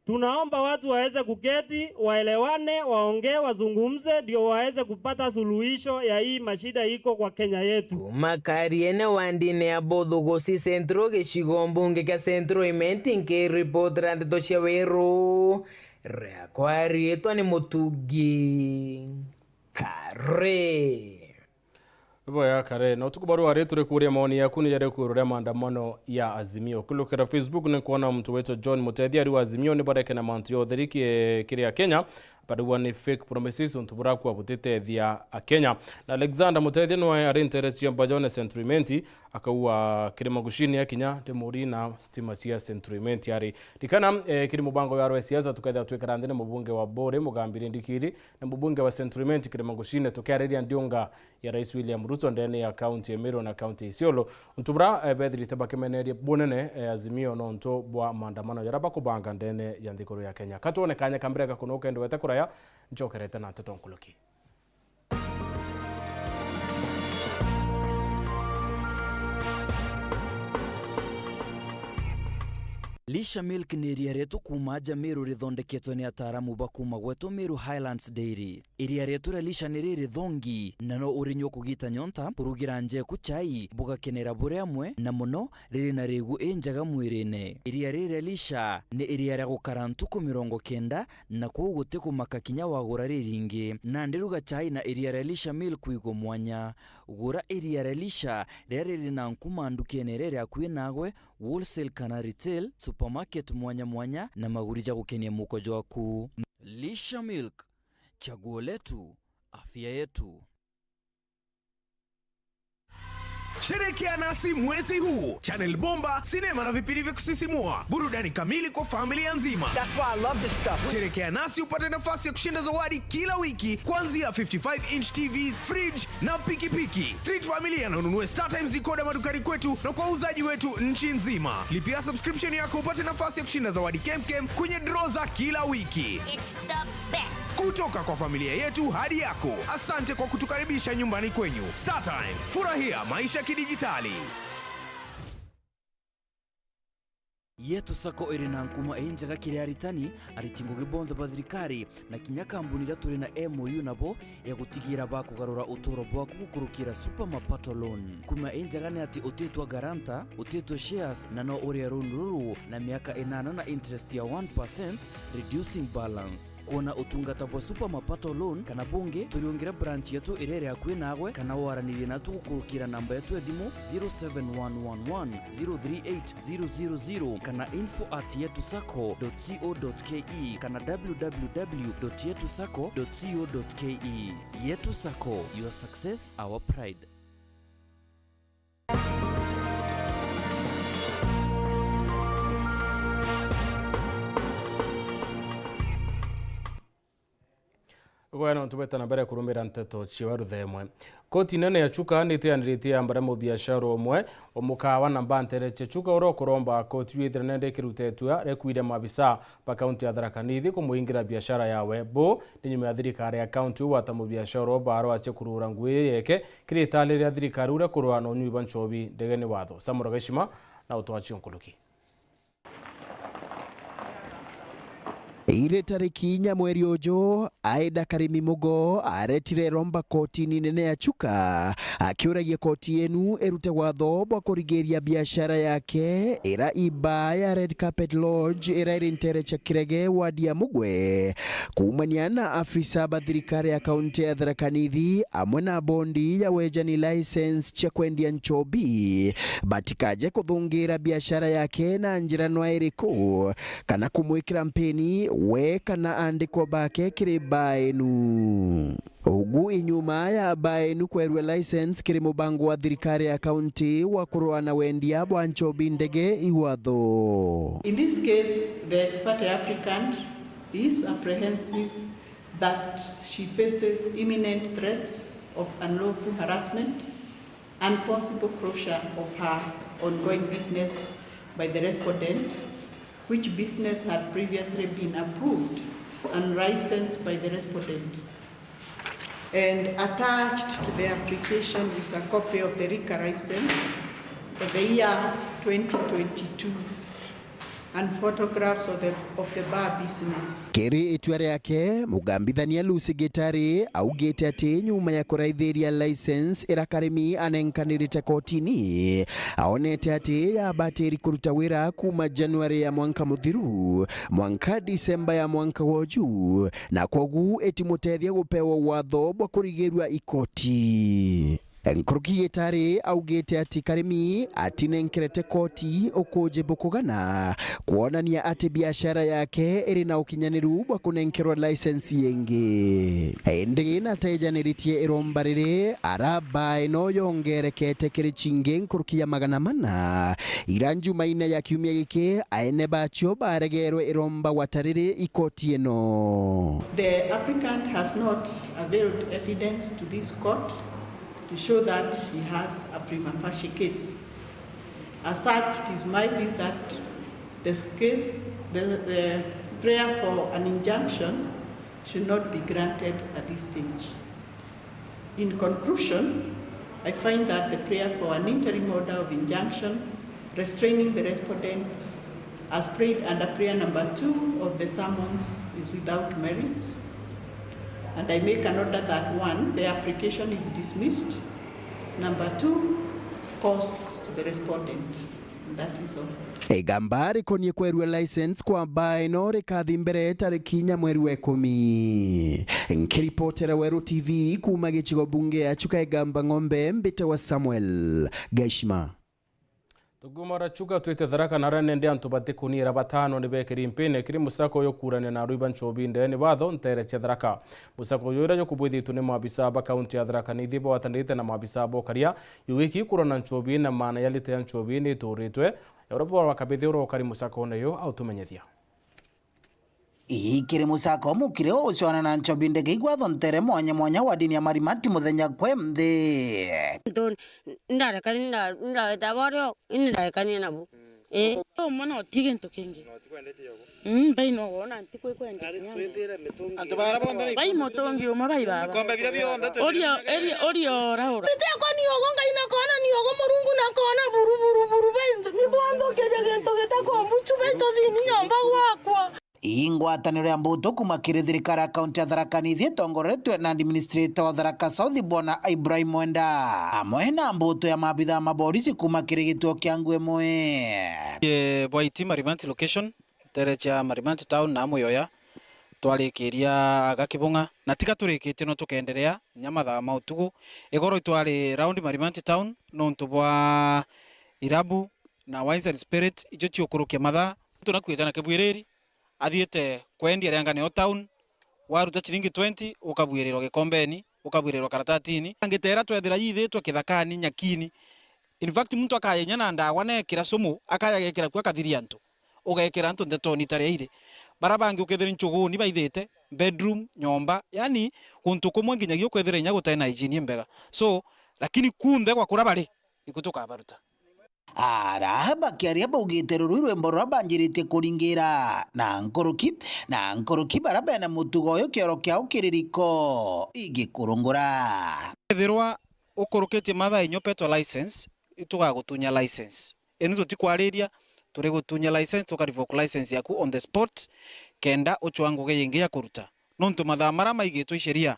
Tunaomba watu waweze kuketi, waelewane, waongee, wazungumze, ndio waweze kupata suluhisho ya hii mashida iko kwa Kenya yetu. Kuma Kariene wandine ya Bothugusi Central, gicigo mbunge kia Central Imenti, nkiripotera ndeto cia Weru Riakwa riitwa ni Mutungi Kare. Boya Kare, na utuku bwa rwari turi kuria maoni yaku ni jari kuru ria maandamano ya Azimio. Kulukira Facebook ni kuona muntu witwa John Mutethi ari wa Azimio ni bareke na mantu ya utheri ki-, kiri Akenya, barigwa ni fake promises untu burakua butitethia Akenya. Na Alexander Mutethi nwe ari ntere cia Mbayone Central Imenti, akauga kiri magushini akinya ndi muri na stima cia Central Imenti ari. Rikana, eh, kiri mubango ya rwa siasa tukethira twikara nthi na mubunge wa Bore Mugambiri Ndikiri na mubunge wa Central Imenti kiri magushini tukiariria ndiunga ya Rais William Ruto ndene ya kaunti ya Meru na kaunti ya Isiolo. Untu bura, eh, bethirite bakimenerie bunene, eh, Azimio nontu bwa maandamano jaria bakubanga ndene ya nthiguru ya Kenya. Katwone kanya ka mbere ga kunuka indi wete kuraya, ncokerete na nteto nkuluki. Lisha Milk ni iria rietu kuuma aja Meru rithondeketwe ni ataaramu ba kuuma gwetu Meru Highlands Dairy. Iria rietu ria Lisha ni riri thongi, na no urinyua kugita nyonta, kurugira njeku chai, bugakenera buri amwe, na mono riri na rigu injega mwirine. Iria riri ria Lisha ni iria ria gukara ntuku mirongo kenda, na kwou guti kumaka kinya wagura riringi. Nandi ruga chai na iria ria Lisha Milk kwigua mwanya. Gura iria ria Lisha riria riri na nkuma ndukene iria iri akui nagwe, wholesale kana retail, supermarket mwanya mwanya, na maguri ja gukenia muko jwaku. Lisha Milk, chaguo letu, afya yetu. Sherekea nasi mwezi huu. Channel bomba, sinema na vipindi vya kusisimua. Burudani kamili kwa familia nzima. That's why I love this stuff. Sherekea nasi upate nafasi ya kushinda zawadi kila wiki, kuanzia fifty-five inch T V, fridge na pikipiki. Treat familia na ununue StarTimes decoder madukani kwetu na kwa wauzaji wetu nchi nzima. Lipia subscription yako upate nafasi ya kushinda zawadi kemkem kwenye draw za kila wiki. It's the best. Kutoka kwa familia yetu hadi yako, asante kwa kutukaribisha nyumbani kwenyu. StarTimes, furahia maisha kidijitali. Yetu Sacco iri na nkuma injega kiri aritani, ariti ngugi bonthe ba thirikari, na kinya kambuni iria turi na M O U nabo ya gutigira bakugarura uturo bwaku gukurukira Super Mapato Loan. Nkuma injega ni ati utitwa guarantor, utitwa shares, na no urie loan ruru na miaka inana na interest ya one percent, reducing balance. Kwona utungata bwa Super Mapato Loan kana bungi, turiungire branch yetu iria iri akui nagwe, kana waranirie natu gukurukira namba yetu ya thimu zero seven one one one zero three eight zero zero zero kana info at yetu sacco dot co dot ke kana w w w dot yetu sacco dot co dot ke. Yetu Sacco, your success, our pride. Gwe no tubete na mbere kurumira nteto ciawe ruthemwe. Koti nene ya Chuka nitianiritie ya mbere mubiashara umwe wa mukawa na mbantere cia Chuka uria ukuromba koti withire nende ikiruta itua ria kwiria maabisa ba kaunti ya Tharaka Nithi kumuingira biashara yawe. Bu ni nyuma ya thirikari ya kaunti ugwata mubiashara ubaaro acie kurura ngui yeke kiri itali ria thirikari uria kurua na unyui bwa nchobi ndegeni watho. Samura Geshima na utwachi nkuruki. Iri tariki inya mweri uju, Aida Karimi Mugo aretire iromba kotini nene ya Chuka, akiuragia koti yenu irute watho bwa kurigiria biashara yake ira iba ya Red Carpet Lodge ira iri ntere cia Kirege, wadi ya Mugwe, kuumania na afisa ba thirikari ya kaunti ya Tharaka Nithi amwe na bondi ya wejani license cia kwendia nchobi batikaje kuthungira biashara yake na njira nwa iriku, kana kumwikira mpini we kana andikwa bake kiri baa enu. Ugu inyuma ya baa enu kwerua license kiri mubango wa thirikari ya kaunti wa kurua na wendia bwa nchobi ndege iwatho. In this case, the expert applicant is apprehensive that she faces imminent threats of unlawful harassment and possible closure of her ongoing business by the respondent, which business had previously been approved and licensed by the respondent. And attached to the application is a copy of the liquor license for the year twenty twenty-two. and photographs of the, of the bar business. Kiri itua riake, mugambithania Lucy Gitari augite ati nyuma ya kuraithiria license iria Karimi anenkanirite kotini, aonete ati yabatiri kuruta wira kuuma Januari ya mwanka muthiru mwanka Disemba ya mwanka woju, na kwogu itimutethia gupewa watho bwa kurigirua ikoti. Nkuruki Gitari augite ati Karimi atinenkerete koti ukuji bukugana, kwonania ati biashara yake iri na ukinyaniru bwa kunenkerwa license yingi. Indi natejaniritie iromba riri, araba ino yongerekete kiri cingi nkuruki ya magana mana, ira Njumaine ya kiumia giki, aene bacio baregerwe iromba gwata riri ikoti ino. The applicant has not availed evidence to this court to show that she has a prima facie case. As such, it is my view that the case, the, the prayer for an injunction should not be granted at this stage. In conclusion, I find that the prayer for an interim order of injunction restraining the respondents as prayed under prayer number two of the summons is without merits, and I make an order that, one, the application is dismissed, number two, costs to the respondent. And that is all. Igamba rikonie kwerua license kwa baa ino rikathi mbere tariki inya mweri wa ikumi. Nkiripotera Weru T V kuuma gicigo bunge ya Chuka Igamba Ng'ombe, mbite wa Samuel Gaishima. Tukiuma Rachuka twite Tharaka, na aria nende antu batikuniira batano ni bekiri mpine kiri musako uyu kuurania na arui ba nchobi ndeene baatho nteere cia Tharaka. Musako uyu uria jukubwithitwe ni maabisa ba kaunti ya Tharaka Nithi bwatanirite na maabisa ba ukaria, iwiki kurona nchobi na maana ya lita ya nchobi ni ituuritwe. Ya uria bwakabithirwa ukari musakone uyu autumenyethia. Ii kiri musako mukire ugucwana na nchobi ndege igwatho ntere mwanya mwanya wa dini ya Marimati muthenya kwe nthi. Ntu ndarekani nda- ndageta borio ini ndarekanie nabu. Ii. Umwe no ti gintu kingi. Mm, mbai no wona ntikwikwenda kinya. Bai mutungi umwe bai baba. Uria uria uraura. Ntekwa ni ugu Ngai nakona ni ugu Murungu nakona buru buru buru bai ntu- ni bwanthukiria gintu gitakombuchu bai tuthini nyomba gwakwa. Ii ngwataniro ya mbutu kuuma kiri thirikari ya kaunti ya Tharaka Nithi itongoretwe na administrator wa Tharaka South Bwana Ibrahim Mwenda, amwe na mbutu ya maabitha ma borisi kuuma kiri gituo kia Ngwemwe. Ee, bwa iti Marimanti location, ntere cia Marimanti town na Muyoya, twarikiria aga Kibung'a, na tiga turikitie no tukenderea inya mathaa ma utugu. Igoro itwari round Marimanti town nontu bwa irabu na Wines and Spirit, icio ciukurukia mathaa. Muntu nakuite na kibwiriri, athiite kwendia rengane o town, waruta ciringi twenty, ukabuirirwa gikombeni, ukabuirirwa karatatini. Angitera twethira yithitwe kithakani, nyakini. In fact, muntu akaya inya na ndawa, nekira sumu, akaya gekira ku akathiria antu. Ugekira antu ndeto ni taria iri. Bara bangi ukethira nchuguni baithite, bedroom, nyomba, yani guntu kumwe nginyagia ukwethira inya gutari na hygiene imbega. So, lakini kunthe gwa kuria bari, iku tukabaruta. Ara bakiaria baugite rurui rwimbo ruria banjiritie kuringira na nkuruki, na nkuruki bara bene mutugo uyu kioro kiao kiri riko igikurungura. Ethirwa ukurukitie mathaa inya upetwa license, itugagutunya license. Indi tutikwariria, turi gutunya license, tuka revoke license yaku on the spot, kenda ucwa ngugi yingi ya kuruta. Nontu mathaa maria maigitwe i sheria,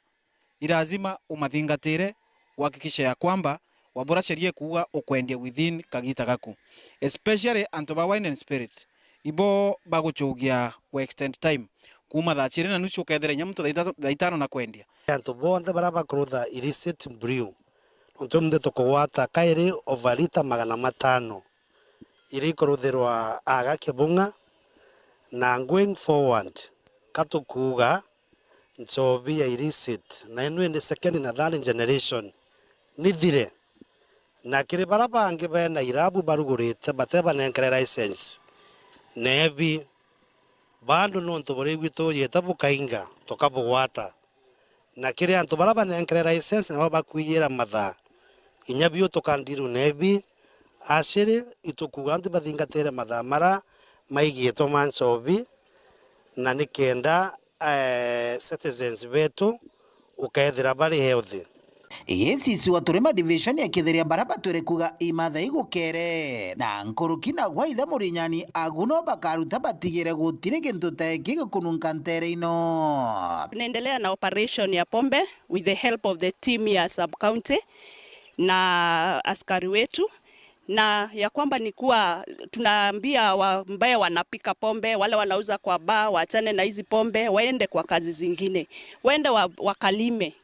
i lazima umathingatire, uhakikishe ya kwamba wabura sheria ikuuga ukwendia within kagita gaku. Especially antu ba wine and spirit, ibo bagucugia ku extend time. Kuuma thaa ciiri na nusu ukethira inya muntu thaa ithatu, thaa itano na kwendia. Antu bonthe baria bakurutha illicit brew, nontu umunthi tukugwata kairi over lita magana matano iria ikuruthirwa aga Kibung'a, na going forward, ka tukuuga nchobi ya illicit, na inu indi second na third generation, ni thire. Na kiri baria bangi bena irabu barugurite, batebanenkere license, nebi, bado nontu buri gwitu ujite bukainga, tukabugwata. Na kiri antu baria banenkere license nabo bakwiyira mathaa, inya biu tukandiru nebi, aciri itukuuga antu bathingatire mathaa maria maigitwe ma nchobi, na nikenda, ee, citizens betu ukethira bari healthy. Ii sisi wa Turima Division ya Kithiria baria batwire kuuga imatha igukere, na nkuruki na gwa itha Murinyani agu no bakaruta batigire gutiri gintu ta iki gikununka ntere ino. Tunaendelea na operation ya pombe with the help of the team ya sub county na askari wetu, na ya kwamba ni kuwa tunaambia wa-, ambaye wanapika pombe, wale wanauza kwa bar, waachane na hizi pombe, waende kwa kazi zingine, waende wa-, wakalime.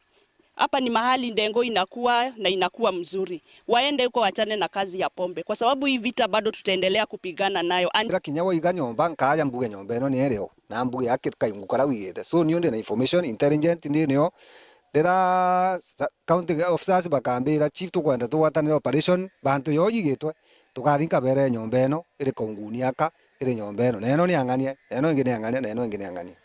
Hapa ni mahali ndengo inakuwa na inakuwa mzuri. Waende huko, waachane na kazi ya pombe, kwa sababu hii vita bado tutaendelea kupigana nayo. An- Ndira kinya waiga nyomba, nkaaja mbuge nyomba ino ni irio, na mbuge aki kaungu karia wigite. So, niu ndi na information, intelligent ndi nio. Ndira sa-, county officers bakambira, "Chief, tukwenda tugwatanire operation, bantu yo yigitwe, tukathi nkabere nyomba ino iri kaunguni aka, iri nyomba ino, na ino ni ang'ania, na ino ingi ni ang'ania, na ino ingi ni ang'ania."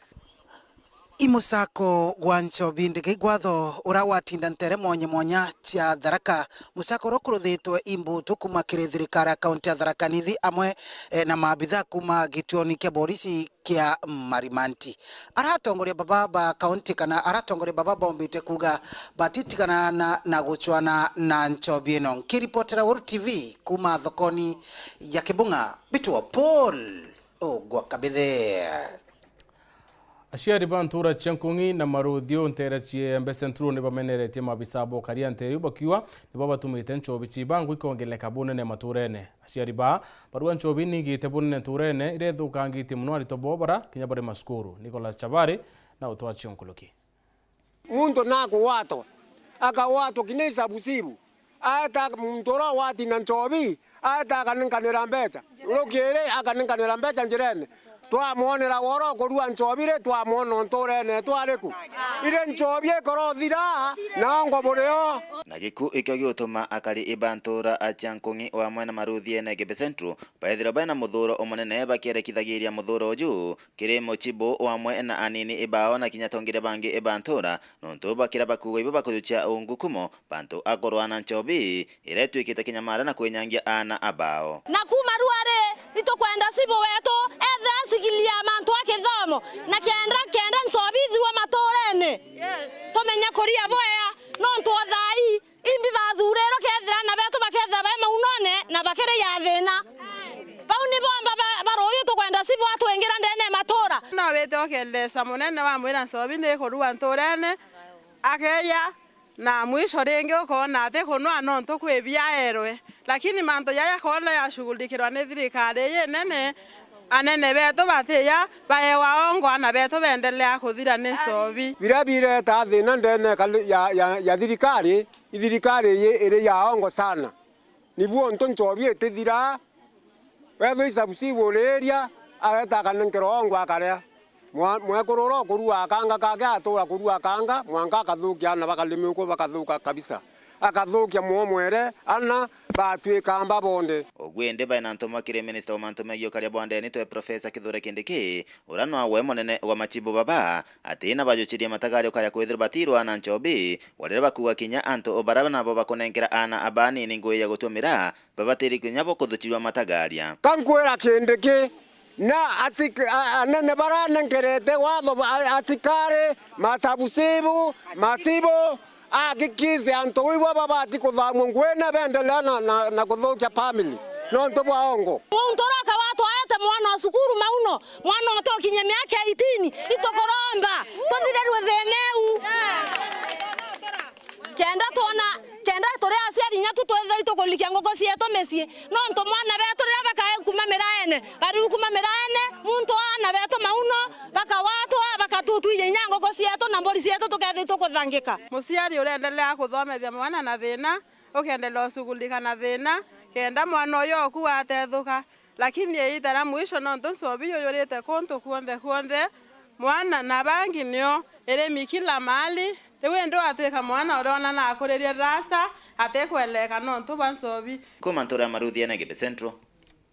I musako gwa Nchobi Ndigi Gwatho, uria watinda ntere mwanya mwanya cia Tharaka. Musako uria ukuruthitwe i mbutu kuuma kiri thirikari ya kaunti ya Tharaka Nithi amwe, eh, na maabitha kuuma gituoni kia borisi kia Marimanti. Aratongoria baba ba kaunti kana aratongoria baba bombite kuuga batitigana na, na gucwana na Nchobi ino. Nkiripotera Weru T V kuuma thokoni ya Kibung'a, mbitwa Paul Ogwa Kabithe. Aciari ba ntuura cia Nkung'i na Maruthiu nteere cia Embe Central ni bameneretie maabisa ba ukaria nteere iu bakiuga nibo batumite nchobi ciibangwe ikongeleka bunene matuurene. Aciari baa barua nchobi niigite bunene ntuurene iria ithukangitie mono aritwa boo bara kinya bari macukuru. Nicholas Chabari na utwachi o nkuruki. Muntu nakugwatwa, akagwatwa kinya isabusibu, aeta muntu uria ugwati na nchobi, aeta akanenkanira mbeca. Rukiri akanenkanira mbeca njirene. Twamwonera woro kurua nchobi ri, twamwona ntuurene twariku? Iri nchobi ikorothira, na ongo burio. Na giku ikio giutuma akari iba ntuura acia Nkung'i wamwe na Maruthiene Embe Central baethirwa baina muthuuro umunene bakierekithagiria muthuuro uju kiri muchibu wamwe na anini ibao na kinya atongeria bangi iba ntuura, nontu bakira bakuuga ibo bakujukia ungukumo bantu akorwa na nchobi iria itwikite kinyamara na kwinyangia aana abao. Na kuuma rua ri, itukwenda cibu wetu ethe asigilia mantu a kithomo na kenda, kenda nchobi ithirwe matuurene. Tumenye kuria bwea, nontu o thaa ii imbi bathurirwe kethira aana betu bakethira bai maunone na bakiriya thina. Bau ni bomba ba, ba ruuyu tukwenda cibu atwingira ndene ya matuura. No wite ukelesa munene wamwira nchobi ni kurua ntuurene, akeya, na mwisho ringi ukoona atikunwa nontu kwi bia aerwe. Lakini mantu jaja koona yashughulikirwa ni thirikari iji nene, anene betu batiya baewa ongo, aana betu beendelea kuthira ni nchobi. Biria bireta thina ndene kali-, ya, ya, ya thirikari, i thirikari iji iri ya ongo sana. Nibu untu nchobi itithiraa, wethwa isabusibu uriiria, ageeta akanenkerwa ongo akaria. Mwa-, mwekuru uria ukurua akanga kake atuura kurua akanga, mwanka akathukia aana bakalimiukwa bakathuka kabisa. Akathukia mwomwere, aana batwika amba bonde. Ugu indi baina ntumwa kiri minista wa mantu megii ukaria bwa ndene twe Professor Kithure Kindiki, uria nwawe munene wa machibu baba, ati na bajuchirie matagario kaya kwithirwa batirwa na nchobi, warire bakuuga kinya antu o bara nabo bakunenkera aana abanini ngui ya gutumira, babatiri kinya bo kuthuchirwa matagaria. Ka nkwira Kindiki, na asik-, a-, anene baranenkerete watho ba-, a-, asikari, masabusibu, machibu, ahakikishe antu ibo babati kuthamua ngui na beendelea na, na, na kuthukia family nontu bwa ongo. Muntu uria ukawa atwaete mwana o cukuru mauno, mwana utukinyia miaka eighteen, itukuromba tuthirirue thina iu. Kenda twona, kenda turi aciari inya tu twithira itukurikia nguku cietu micii, nontu mwana betu riria bakae kuma miraene, bariu kuma miraene, muntu aana betu mauno, bakawatwa, bakatutwija inya nguku cietu na mburi cietu tukethirwa itukuthangika. Muciari urendelea kuthomethia mwana na thina, ukeendelea ucugulika na thina, kenda mwana uyu oku atethuka. Lakini iita ria mwisho, nontu nchobi yuyurite kuntu kuonthe kuonthe, mwana na bangi nio irimi kila mahali, riu indi watwika mwana uria ona nakuririe rasta, atikweleka nontu bwa nchobi. Kuma ntura ya Maruthi ene Gebe Central,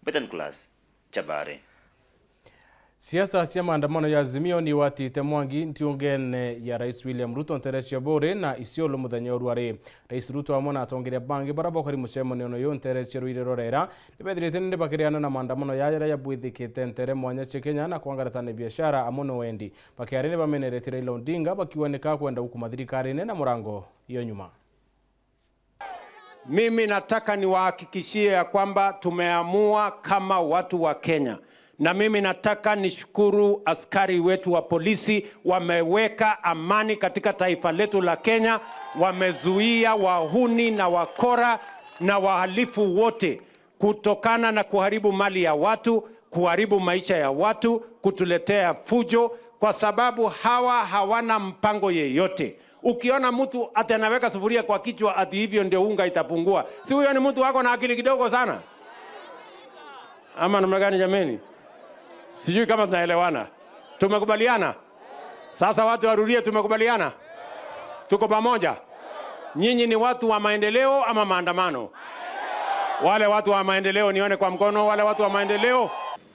Betan Class, Chabare. Siasa cia maandamano ya Azimio ni iwatite mwangi ntiungene ya Rais William Ruto ntere cia Buri na Isiolo muthenya urua ri. Rais Ruto amwe na atongeria bangi bara bakori mucemanio uyu ntere cia Ruiri Rorera nibethirite nindi bakiriana na maandamano ya jaria yabwithikite ntere mwanya cia Kenya na kwangaratania biashara amwe na wendi. Bakiaria nibameneretie Raila Odinga bakiuga ni kakwenda gukuma thirikarine na murango yo nyuma. Mimi nataka niwahakikishie ya kwamba tumeamua kama watu wa Kenya. Na mimi nataka nishukuru askari wetu wa polisi, wameweka amani katika taifa letu la Kenya, wamezuia wahuni na wakora na wahalifu wote kutokana na kuharibu mali ya watu, kuharibu maisha ya watu, kutuletea fujo, kwa sababu hawa hawana mpango yeyote. Ukiona mtu ati anaweka sufuria kwa kichwa ati hivyo ndio unga itapungua, si huyo ni mtu wako na akili kidogo sana? Ama namna gani jameni? Sijui kama tunaelewana. Tumekubaliana? Sasa watu wa Rurii, tumekubaliana? Tuko pamoja? Nyinyi ni watu wa maendeleo ama maandamano? Wale watu wa maendeleo nione kwa mkono, wale watu wa maendeleo.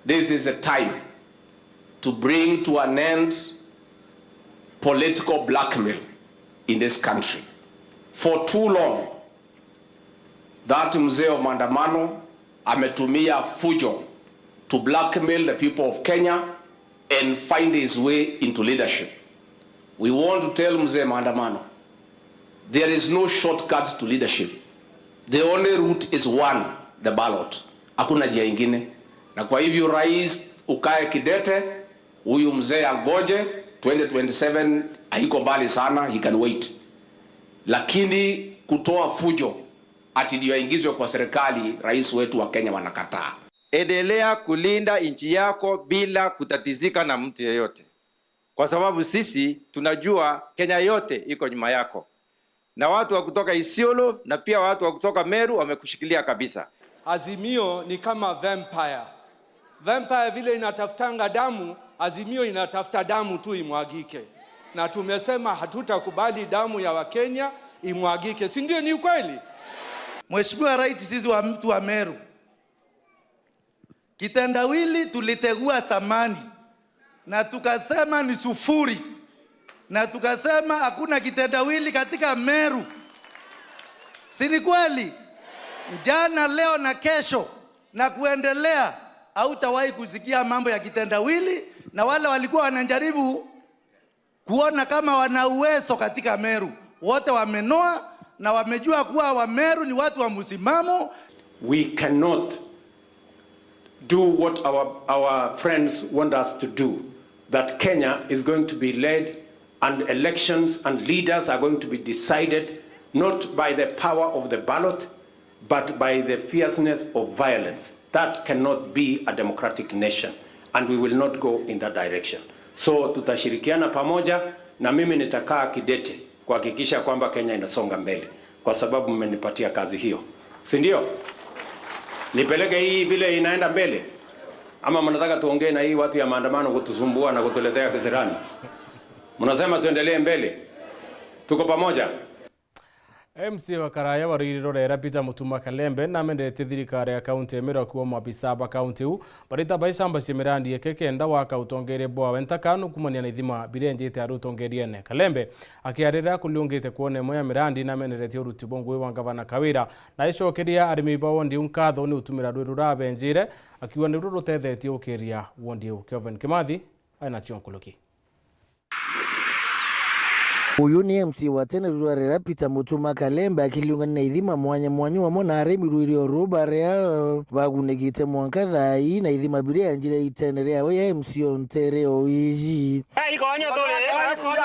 This is a time to bring to an end political blackmail in this country. For too long, that mzee of maandamano ametumia fujo to blackmail the people of Kenya and find his way into leadership. We want to tell mzee maandamano, there is no shortcut to leadership. The only route is one, the ballot. Hakuna njia ingine. Na kwa hivyo, rais, ukae kidete, huyu mzee angoje, twenty twenty-seven haiko mbali sana, he can wait. Lakini kutoa fujo ati ndio aingizwe kwa serikali, rais wetu wa Kenya wanakataa. Endelea kulinda nchi yako bila kutatizika na mtu yeyote, kwa sababu sisi tunajua Kenya yote iko nyuma yako, na watu wa kutoka Isiolo na pia watu wa kutoka Meru wamekushikilia kabisa. Azimio ni kama vampire. Vampire vile inatafutanga damu, Azimio inatafuta damu tu imwagike. Na tumesema hatutakubali damu ya Wakenya imwagike. Si ndio? Ni ukweli? Mheshimiwa Rais, sisi wa mtu wa Meru, kitendawili tulitegua zamani na tukasema ni sufuri, na tukasema hakuna kitendawili katika Meru. Si ni kweli? Jana, leo na kesho na kuendelea, hautawahi kusikia mambo ya kitendawili, na wale walikuwa wanajaribu kuona kama wana uwezo katika Meru, wote wamenoa na wamejua kuwa Wameru ni watu wa msimamo. We cannot do what our, our friends want us to do, that Kenya is going to be led and elections and leaders are going to be decided not by the power of the ballot, but by the fierceness of violence. That cannot be a democratic nation, and we will not go in that direction. So tutashirikiana pamoja, na mimi nitakaa kidete kuhakikisha kwamba Kenya inasonga mbele, kwa sababu mmenipatia kazi hiyo, si ndio? Nipeleke hii vile inaenda mbele, ama mnataka tuongee na hii watu ya maandamano kutusumbua na kutuletea kisirani? Mnasema tuendelee mbele, tuko pamoja. M C A wa Karaya wa Ruiri Rurera, Peter Mutuma Kalembe, namenderetie thirikari ya kaunti ya Meru kuua maabisa ba kaunti iu barita baicambacia mirandi yeke kenda waka utongeria bwawe ntaka nukumania na ithima biria enjite ari utongeriene. Kalembe akiarira kuriungite kuona imwe ya mirandi, namenderetie uruti bwa ngugi bwa ngavana Kawira, na aicokeria arimi ba wondi iu nkatho ni utumira rwi rurabenjire, akiuga niru rutethetie ukiria wondi iu. Kelvin Kimathi aina cio nkuruki. Uyu ni M C A wa tene Rurarera, Peter Mutuma Kalembe, akiliungania na ithima mwanya mwanya wamo na arimi rwiri oro baria bagunikite mwanka thaa ii na ithima biria njira itene riawe ya M C A o ntere o iji.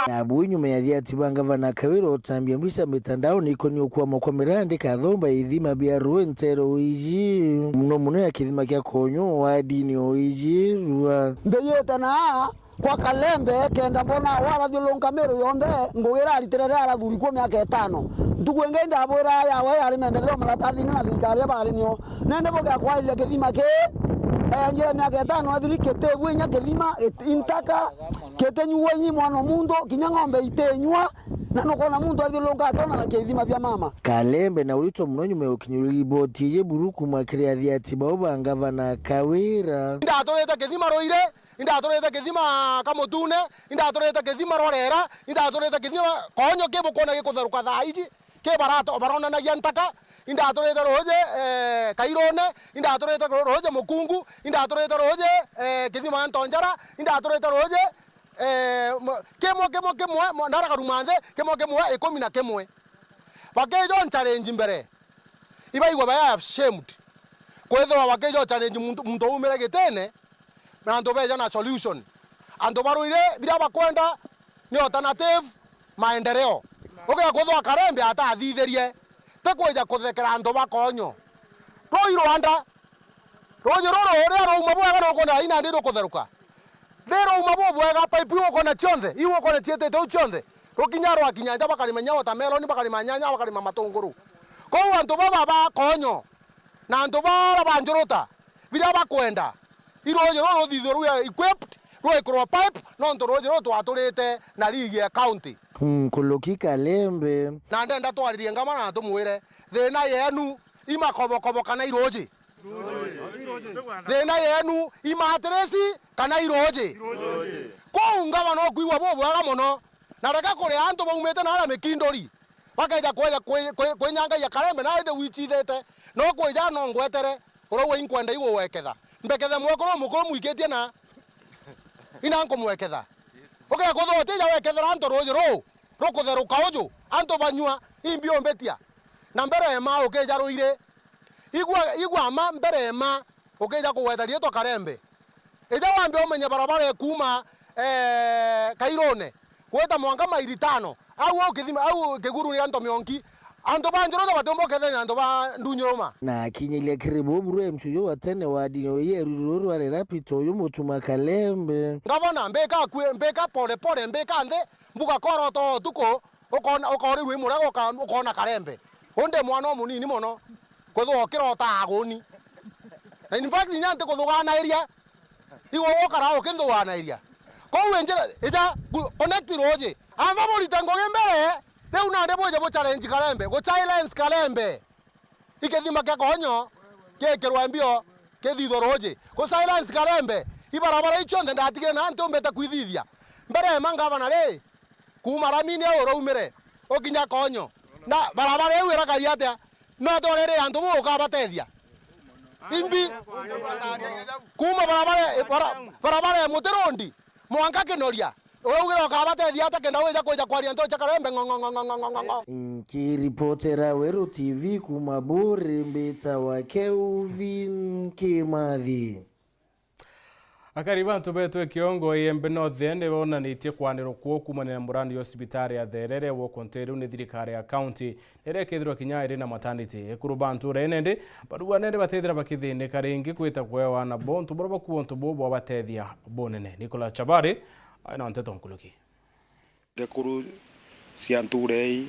Na bu nyuma ya thiati ba ngavana Kawira utambia mbica mitandaoni ikonie ukwama kwa mirandi kathomba ithima bia rui ntere o iji, muno muno ya kithima kia Konyo wa dini o iji rua. Ndiyite na kwa Kalembe, kenda mbona warathiurunka Meru yonthe, ngugi iraritire ria arathuri kuo miaka itano. Ntuku ingi ndabwira yawe yari maendeleo maratathini na thirikari ya bari nio. Nende bogea kwariria kithima ki, enjire miaka itano athiri, kitibwinya kithima, it-, intaka, kitinyuo inyi mwana muntu, kinya ng'ombe itinyua, na nukona muntu athiurunka akiona na kithima bia mama. Kalembe na urito muno nyuma ya ukinyuria riboti iji buru kuma kiri athiati bau ba ngavana Kawira. Ndaturite kithima Ruiri, indaturite kithima Kamutune, indaturite kithima Rorera, indaturite kithima Konyo ki bukwona gikutheruka thaa iji, ki barato-, baronanagia ntaka, indaturite ruuji, eh, Kairune, indaturite ru-, ruuji Mukungu, indaturite ruuji, eh, kithima Ntonjera, indaturite ruuji, eh, mo-, kimwe, kimwe, kimwe, mo-, ndara karuma nthi, kimwe, kimwe, ikumi na kimwe. Bakijo nchallenge mbere. Ibaigua baya ashamed. Kwithirwa bakija challenge muntu, muntu uumire gitine, na antu beja na solution. Antu barwire biria bakwenda ni alternative maendeleo. Ukiga kwithirwa Karembe atathithirie, ti kwija kuthekera antu ba Konyo. Rui rwanda, ruuji ruru riria rwauma bwega nukwona ina ndi rukutheruka. Ri rwauma bubwega, pipe iu ukwona cionthe, iu ukwona ciitite u cionthe, rukinya rwakinya nja bakarima inya watermelon, bakarima nyanya, bakarima matunguru. Kou antu baba ba Konyo, na antu bara ba Njuruta, biria bakwenda, i ruuji ruru ruthithue rwi equipped, rwikirwa pipe, nontu ruuji ruru twaturite na rigi ya county. Nkuluki Kalembe. Na ndenda twaririe ngavana na tumwire, thina yenu i makobokobo kana i ruuji? Thina yenu i matirisi kana i ruuji? Kou ngavana ukwigua bubwega mono, na reka kuria antu baumite naria Mikinduri, bakeja kweja kwi-, kwi-, kwinyangaia Karembe na indi wichithite, no kwija no ngwetere, urauga inkwenda igugweketha. Mbekethe mwekuru mukuru mwikitie na ina nkumweketha. Ugekwithirwa utija wekethera antu ruuji ruu rukutheruka uju, antu banyua, imbi umbitia. Na mbere ma ukija ruiri. Igua, igua ma mbere ma ukija kugweta riitwa Karembe. Ija wambe umenye barabara ikuuma, eh, Kairune, gwita mwanka mairi tano. Au, au kithima, au kiguruni antu mionki. Antu ba Njuruta batiumba ukethania na antu ba Ndunyuruma. Na akinyiria kiri buburu M C A wa tene wa ndini uyu eruru ruru rwa Lerapito uyu Mutuma Kalembe. Ngavana, mbika akue, mbika pole pole, mbika nthi, mbuga korota utuku, ukona, ukorirwe i murego, uka-, ukona Karembe. Undi mwana umunini mono, kwithirwa ukirota aguni. Na in fact, inya ntikuthuganairia, igwe ukara ukinthuganairia. Kou injira, ija, gu-, connect ruuji. Amba burite ngugi mbere, riu nandi bwije bu challenge Karembe, gu challenge Karembe. Ikithima kia Konyo, giikirwe mbio, kithithwe ruuji. Gu silence Karembe, ibarabara iu cionthe ndatigire na ntiumbite kwithithia. Mbere ma ngavana ri, kuuma Ramini au uraumire, ukinya Konyo. Na barabara iu irakari atia? No twarerire antu bu ukabatethia. Imbi, kuuma barabara, bara-, barabara ya Mutirundi, mwanka Kinoria. Uraugire ukabatethia atia kenda wija kwija kwaria nto cia Karembe ng'ong'o, ng'ong'o, ng'ong'o, ng'ong'o? Nkiripotera Weru T V kuuma Buri, mbitawa Kelvin Kimathi. Akari ba antu betu e Kiongo Iembe North ni bonanitie kwanirwa kwoo kuumania na murandi jwa cibitari ya Therere, woko nti riu ni thirikari ya county iria ikethirwa kinya iri na maternity. Ekuru ba ntuura ii nandi barua nandi batethira bakithinika ringi kwita kwewa na bo untu buria bakuuga untu buu bwabatethia bunene. Nicholas Chabari ari na nteto nkuruki. Ekuru cia ntuura ii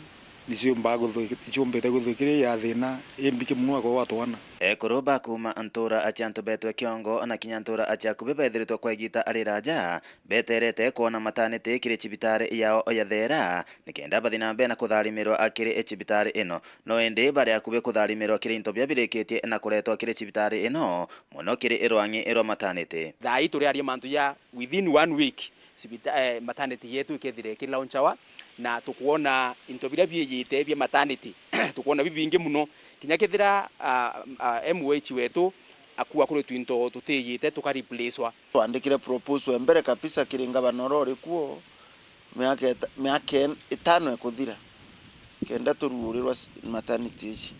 niciumbaa guthu-, iciumbite guthwikiriria thina imbiki mono akwa gwa twana. Ekuru ba kuuma ntuura cia antu betwe Kiongo na kinya ntuura cia akubi bethiritwe kwa igiita riraja beterete kwona mataniti kiri cibitari yao ya Thera, nikenda bathi na mbere na kutharimirwa kiri cibitari ino. No indi bari akubi kutharimirwa kiri into biria birikitie na kuretwa kiri cibitari ino, mono kiri rwang'i rwa mataniti. Thaa ii turiaria mantu ja within one week, cibita-, eh, maternity yetu ikethira ikilaunchawa, na tukwona into biria biijite bia maternity, tukwona bibingi mono. Kinya kethira, ah, ah, M O H wetu akua kuri twinto tutijite tukareplacewa. Twandikire proposal ya mbere kabisa kiri ngavana uria uri kuo, miaka eta-, miaka en-, itano ikuthira, kenda turuurirwa s-, maternity ici.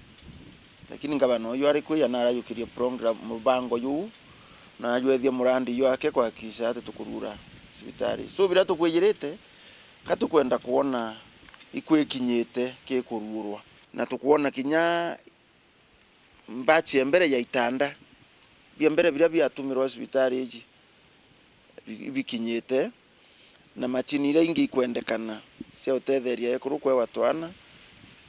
Lakini ngavana uyu ari kuo, na arayukirie program, mubango juu, na ajwethia murandi jwake kuhakikisha ati tukurura cibitari. So, biria tukwijirite, ka tukwenda kwona ikwikinyite kikuruurwa. Na tukwona kinya batch ya mbere ya itanda bia mbere biria biatumirwa cibitari iji bi-, bikinyite, na machini iria ingi ikwendekana cia utetheria ekuru kwewa twana,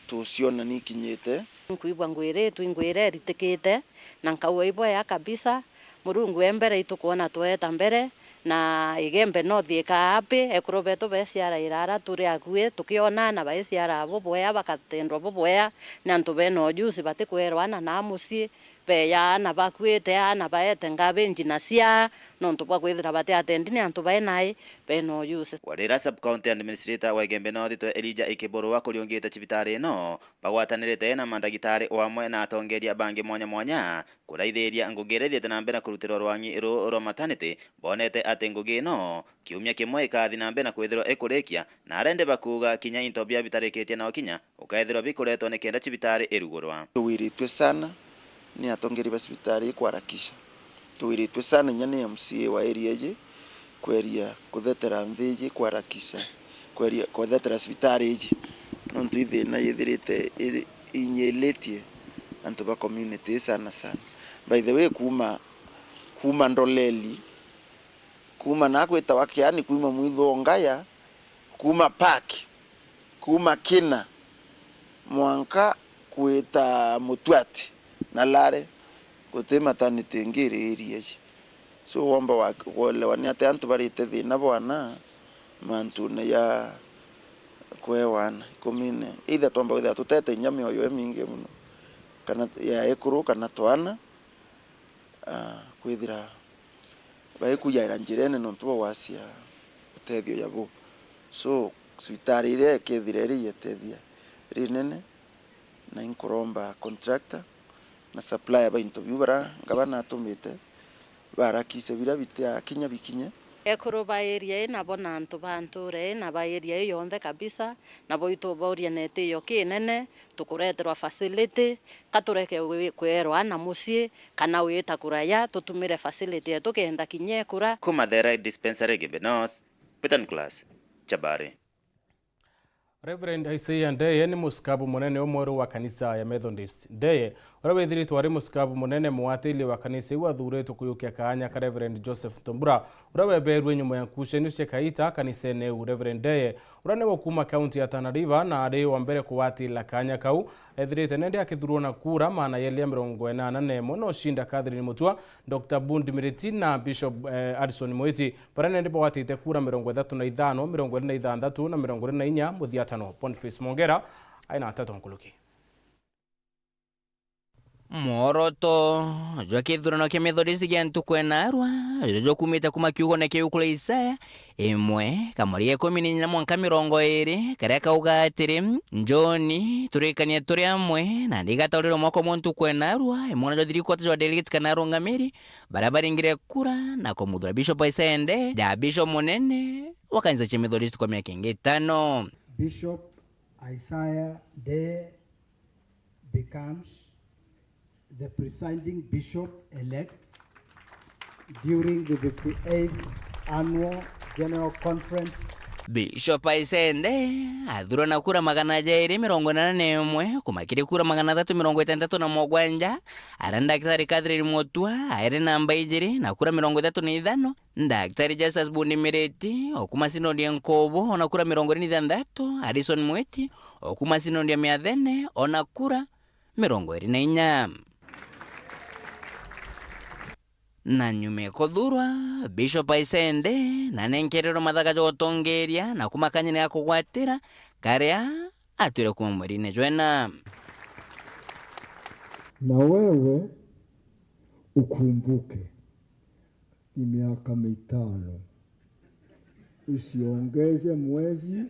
tuciona ni ikinyite. Nkwigua ngwiritwe, ingwira iritikite, na nkauga ibwea kabisa. Murungu e mbere itukwona tweeta mbere, na Igembe no thiika happy, ekuru betu beciaraira ara turi akui, tukiona na baiciara bubwea, bakatendwa bubwea, ni antu bena ujuzi batikwerwa ana na mucii, beya aana bakuite, aana baete ngabenji na cia, nontu bwa kwithira bati atendi ni antu bae nai bena uyuse. Warira Sub-County Administrator wa Igembe North twe Elijah Ikiburwa kuriungite cibitari ino bagwatanirite na mandagitari o amwe na atongeria bangi mwanya mwanya kuraithiria ngugi iria ithiite na mbere na kurutirwa rwangi ruu rwa maternity, bonete ati ngugi ino kiumia kimwe ikathi na mbere na kwithirwa ikurikia, na arende bakuuga kinya into bia bitarikitie nao kinya ukaethirwa bikuretwa nikenda cibitari irugurwa. Tugwiritue sana ni atongeri ba cibitari ii kwarakisha. Tugwiritue sana inya ni M C A wa area iji kweria kuthetera nthi iji kwarakisha, kweria kuthetera cibitari iji, nontu i thina yithirite i-, inyilitie antu ba community ii sana sana. By the way, kuuma, kuuma Ndoleli, kuuma naa kwitawa Kiani, kuuma mwitho Ngaya, kuuma Park, kuuma Kina, mwanka kwita Mutwati na Lare, guti maternity ingi iri area iji. So, womba wa-, kuelewa ni ati antu barite thina bwana mantune ya kwewana ikumine. Either twomba kwithira tutete inya mioyo imingi mono, kana ya ekuru kana twana, ah, kwithira baikujaira njirene nontu bwa gwacia utethio jabo. So, cibitari iria ikethira iri ietethia rinene, na inkuromba contractor na supplier ba into biu bara ngabana atumite barakise biria bitiakinya bikinye. Ekuru ba area ii nabo na antu ba nture ii na ba area ii yonthe kabisa, nabo itubauria na itiio kinene, tukureterwa facility, ka tureke wi-, kwerwa na mucii, kana wita kuraya, tutumire facility yetu kenda kinya ekura. Kuma The Right Dispensary, Igembe North, Peter Nicholas Chabari. Reverend Isaiah Ndeye ni musikabu munene umweru wa kanisa ya Methodist. Ndeye, uria withiritwe ari musikabu munene muatili wa kanisa iu, athuritwe kuyukia kaanya ka Reverend Joseph Ntombura, uria weberue nyuma ya nkucanio cia kaita kanisene iu. Reverend Ndeye, uria niwe kuuma kaunti ya Tana River na ari wa mbere kugwatila kaanya kau, ethirite nende akithurwa na kura magana jeri mirongo inana na imwe, na ucinda Catherine Mutua, Doctor Bundi Miriti na Bishop, eh, Addison Mwiti, baria nende bagwatite kura mirongo ithatu na ithano, mirongo iri na ithanthatu na mirongo iri na inya. Muthiatano, Boniface Mongera aina nteto nkuruki. Mworoto jwa kithurano kia Methodist gia ntuku ena arua, juria jukumite kuma kiugone kia Ukula Isaya imwe, kamuri ga ikumi na inya mwanka mirongo iri, karia kauga atiri, Njoni, turikanie turi amwe, na ndigataurire mwako muntu kwena arua, imwe na jwa three quarter jwa delegates kana arungamiri, baria baringire kura na kumuthura Bishop Isaya Ndeye ja Bishop munene wa kanisa cia Methodist kwa miaka ingi itano. Bishop Isaiah Ndeye becomes the presiding bishop elect during the fifty-eighth Annual General Conference. Bishop Isaya Ndeye athurwa na kura magana jairi mirongo inana na imwe kuma kiri kura magana athatu mirongo itantatu na mugwanja, aria Daktari Catherine Mutua airi namba ijiri na kura mirongo ithatu na ithano, Daktari Justus Bundi Miriti o kuma Sinodi ya Nkubu ona kura mirongo iri na ithanthatu, Harrison Mwiti o kuma Sinodi ya Miathene ona kura mirongo iri na inya. Na nyuma ya kuthurwa, Bishop Isaya Ndeye nanenkererwe mathaga ja utongeria na kumakanyira ga kugwatira karia atwire kuma mweriine jwena. Na wewe ukumbuke, ni miaka mitano. Usiongeze mwezi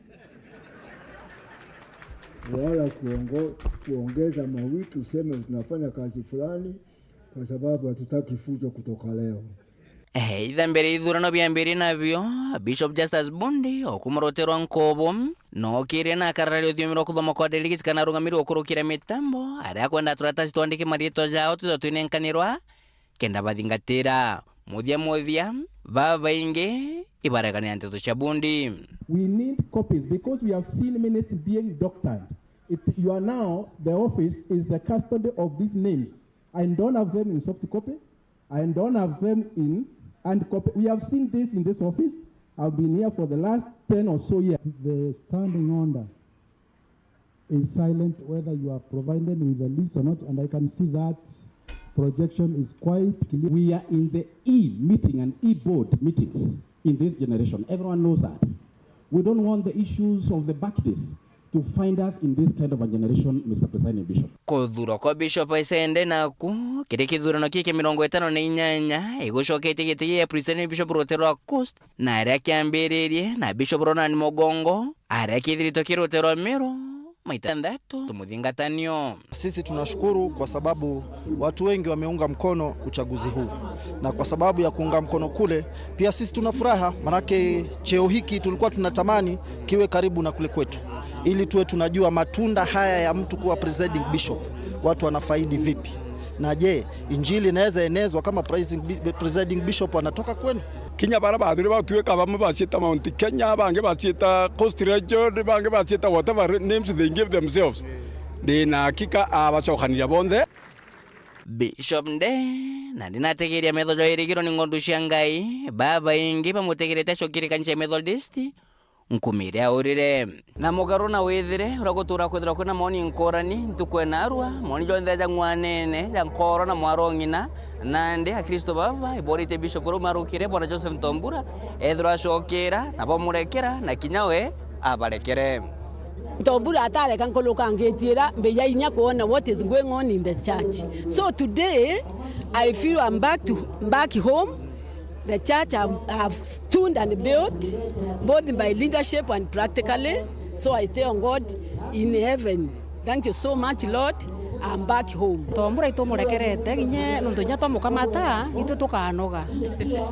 wala kuongo-, kuongeza mawiki useme tunafanya kazi fulani, kwa sababu hatutaki fujo kutoka leo. Ehe, itha mbere ithurano biambiri nabio, Bishop Justus Bundi o kuma rutere rwa Nkubu, nookire na akarara ruthiumi rwa kuthoma kwa delegate kana arungamiri gukurukira mitambo, aria akwenda turatasi twandike mariitwa jao twithwa twinenkanirwa, kenda bathingatira. Muthia muthia, babaingi ibareganira nteto cia Bundi. We need copies because we have seen minutes being doctored. It, you are now, the office is the custody of these names. I don't have them in soft copy. I don't have them in hard copy. We have seen this in this office. I've been here for the last ten or so years. The standing order is silent whether you are provided with a list or not, and I can see that projection is quite clear. We are in the e-meeting and e-board meetings in this generation. Everyone knows that. We don't want the issues of the back days. to find us in this kind of a generation, Mister Presiding Bishop. Kuthurwa kwa Bishop Isende naku kiri kithurano kiki mirongo itano na inyanya igucoketie giti gia Presiding Bishop rutero rwa Coast, na aria kiambiririe na Bishop Ronan Mugongo aria kithiritwe ki rutero rwa Meru maita nthatu tumuthingatanio. Sisi tunashukuru kwa sababu watu wengi wameunga mkono uchaguzi huu, na kwa sababu ya kuunga mkono kule, pia sisi tuna furaha, manake cheo hiki tulikuwa tunatamani kiwe karibu na kule kwetu, ili tuwe tunajua matunda haya ya mtu kuwa presiding bishop, watu wanafaidi vipi, na je, injili inaweza enezwa kama presiding bi-, presiding bishop anatoka kwenu? Kinya bara bathuri batuika, bamwe baciita Mount Kenya, bangi baciita Coast Region, bangi baciita whatever names they give themselves. Ndi na hakika abacokaniria bonthe. Bishop Nde, na ndinategeria metho jwa irigiro ni ng'ondu cia Ngai, babaingi bamutegerete acokire kanisa ya Methodist, nkumi iria aurire. Na mugaru na withire uria gutura kwithirwa kwina moni nkurani, ntuku ena arua, moni jonthe ja ng'wanene, ja nkoro na mwaro ng'ina, nandi Akristo baba iboritie Bishop uria umarukire, Bwana Joseph Ntombura, ethirwa acokira, na bamurekera, na kinya we abarekere. Ntombura atareka nkuruka ngitiira mbiya inya kwona what is going on in the church. So today, I feel I'm back to, back home. The church have, have stood and built, both by leadership and practically. So I tell God in heaven, thank you so much, Lord. I'm back home. Tombura itumurekerete, nginya nontu inya twamukamata, itwe tukanoga.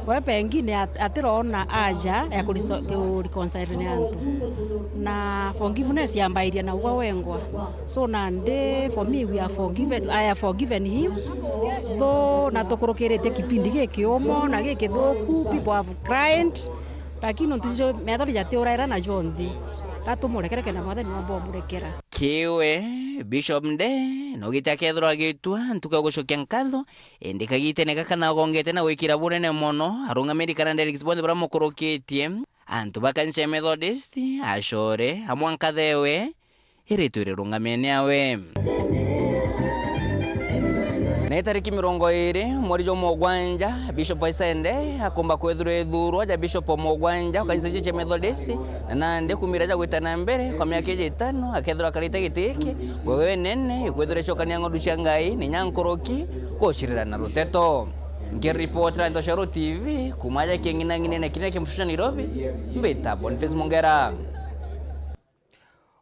We pengine at-, atirona aja ya kuriso-, ku-, reconcile ni antu. Na forgiveness yambairia na ugwe wengwa. So nandi for me, we are forgiven, I have forgiven him. Though na tukurukiritie kipindi gikiumo na gikithuku, people have cried. Lakini nontu icio methori jatiuraira na jonthe. Gatumurekere kenda Mwathani wamba umurekera. Kiwe, Bishop Nde, nogite akethirwa agitua ntuku ya gucokia nkatho, indi kagitene gaka nagongete na gwikira bunene mono, arungamiri kana delegates bonthe baria mukurukitie, antu ba kanisa ya Methodist, acore, amwe ankathewe, iritwe rirungamene awe. Na itariki mirongo iri mweri jwa mugwanja, Bishop Isende akumba kwithirwa ithurwa ja Bishop o mugwanja o kanisa iji cia Methodist, na nandi kumira ja gwita na mbere kwa miaka iji itano akethirwa akarite giti giki, ngwegwe nene ikwithirwa icokania ng'ondu cia Ngai ni nyankuruki gucirira na ruteto. Nkiripotera Ntoshoro T V kuma aja king'inang'inene kiria kia Mshusha Nairobi, mbita Boniface Mungera.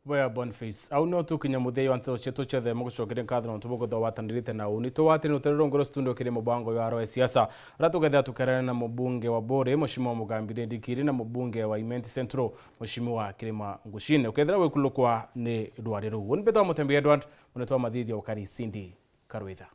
Boya Boniface, au nio tukinya muthia wa nteto cietu ciothe. Mugucokeria nkatho nontu bukuthowatanirite na uni. Tugwatire utere rungu rwa studio kiri mubango wa Aroe Siasa, uria tukethira tukerana na mubunge wa Buri, Mheshimiwa Mugambi Ndindi Kiri, na mubunge wa Imenti Central, Mheshimiwa Kirima Ngushine. Ukethira wikulukwa ni rwari ruu. Uni mbitwa Mutembi Edward, munetwa mathithia ukari Cindy Karwitha.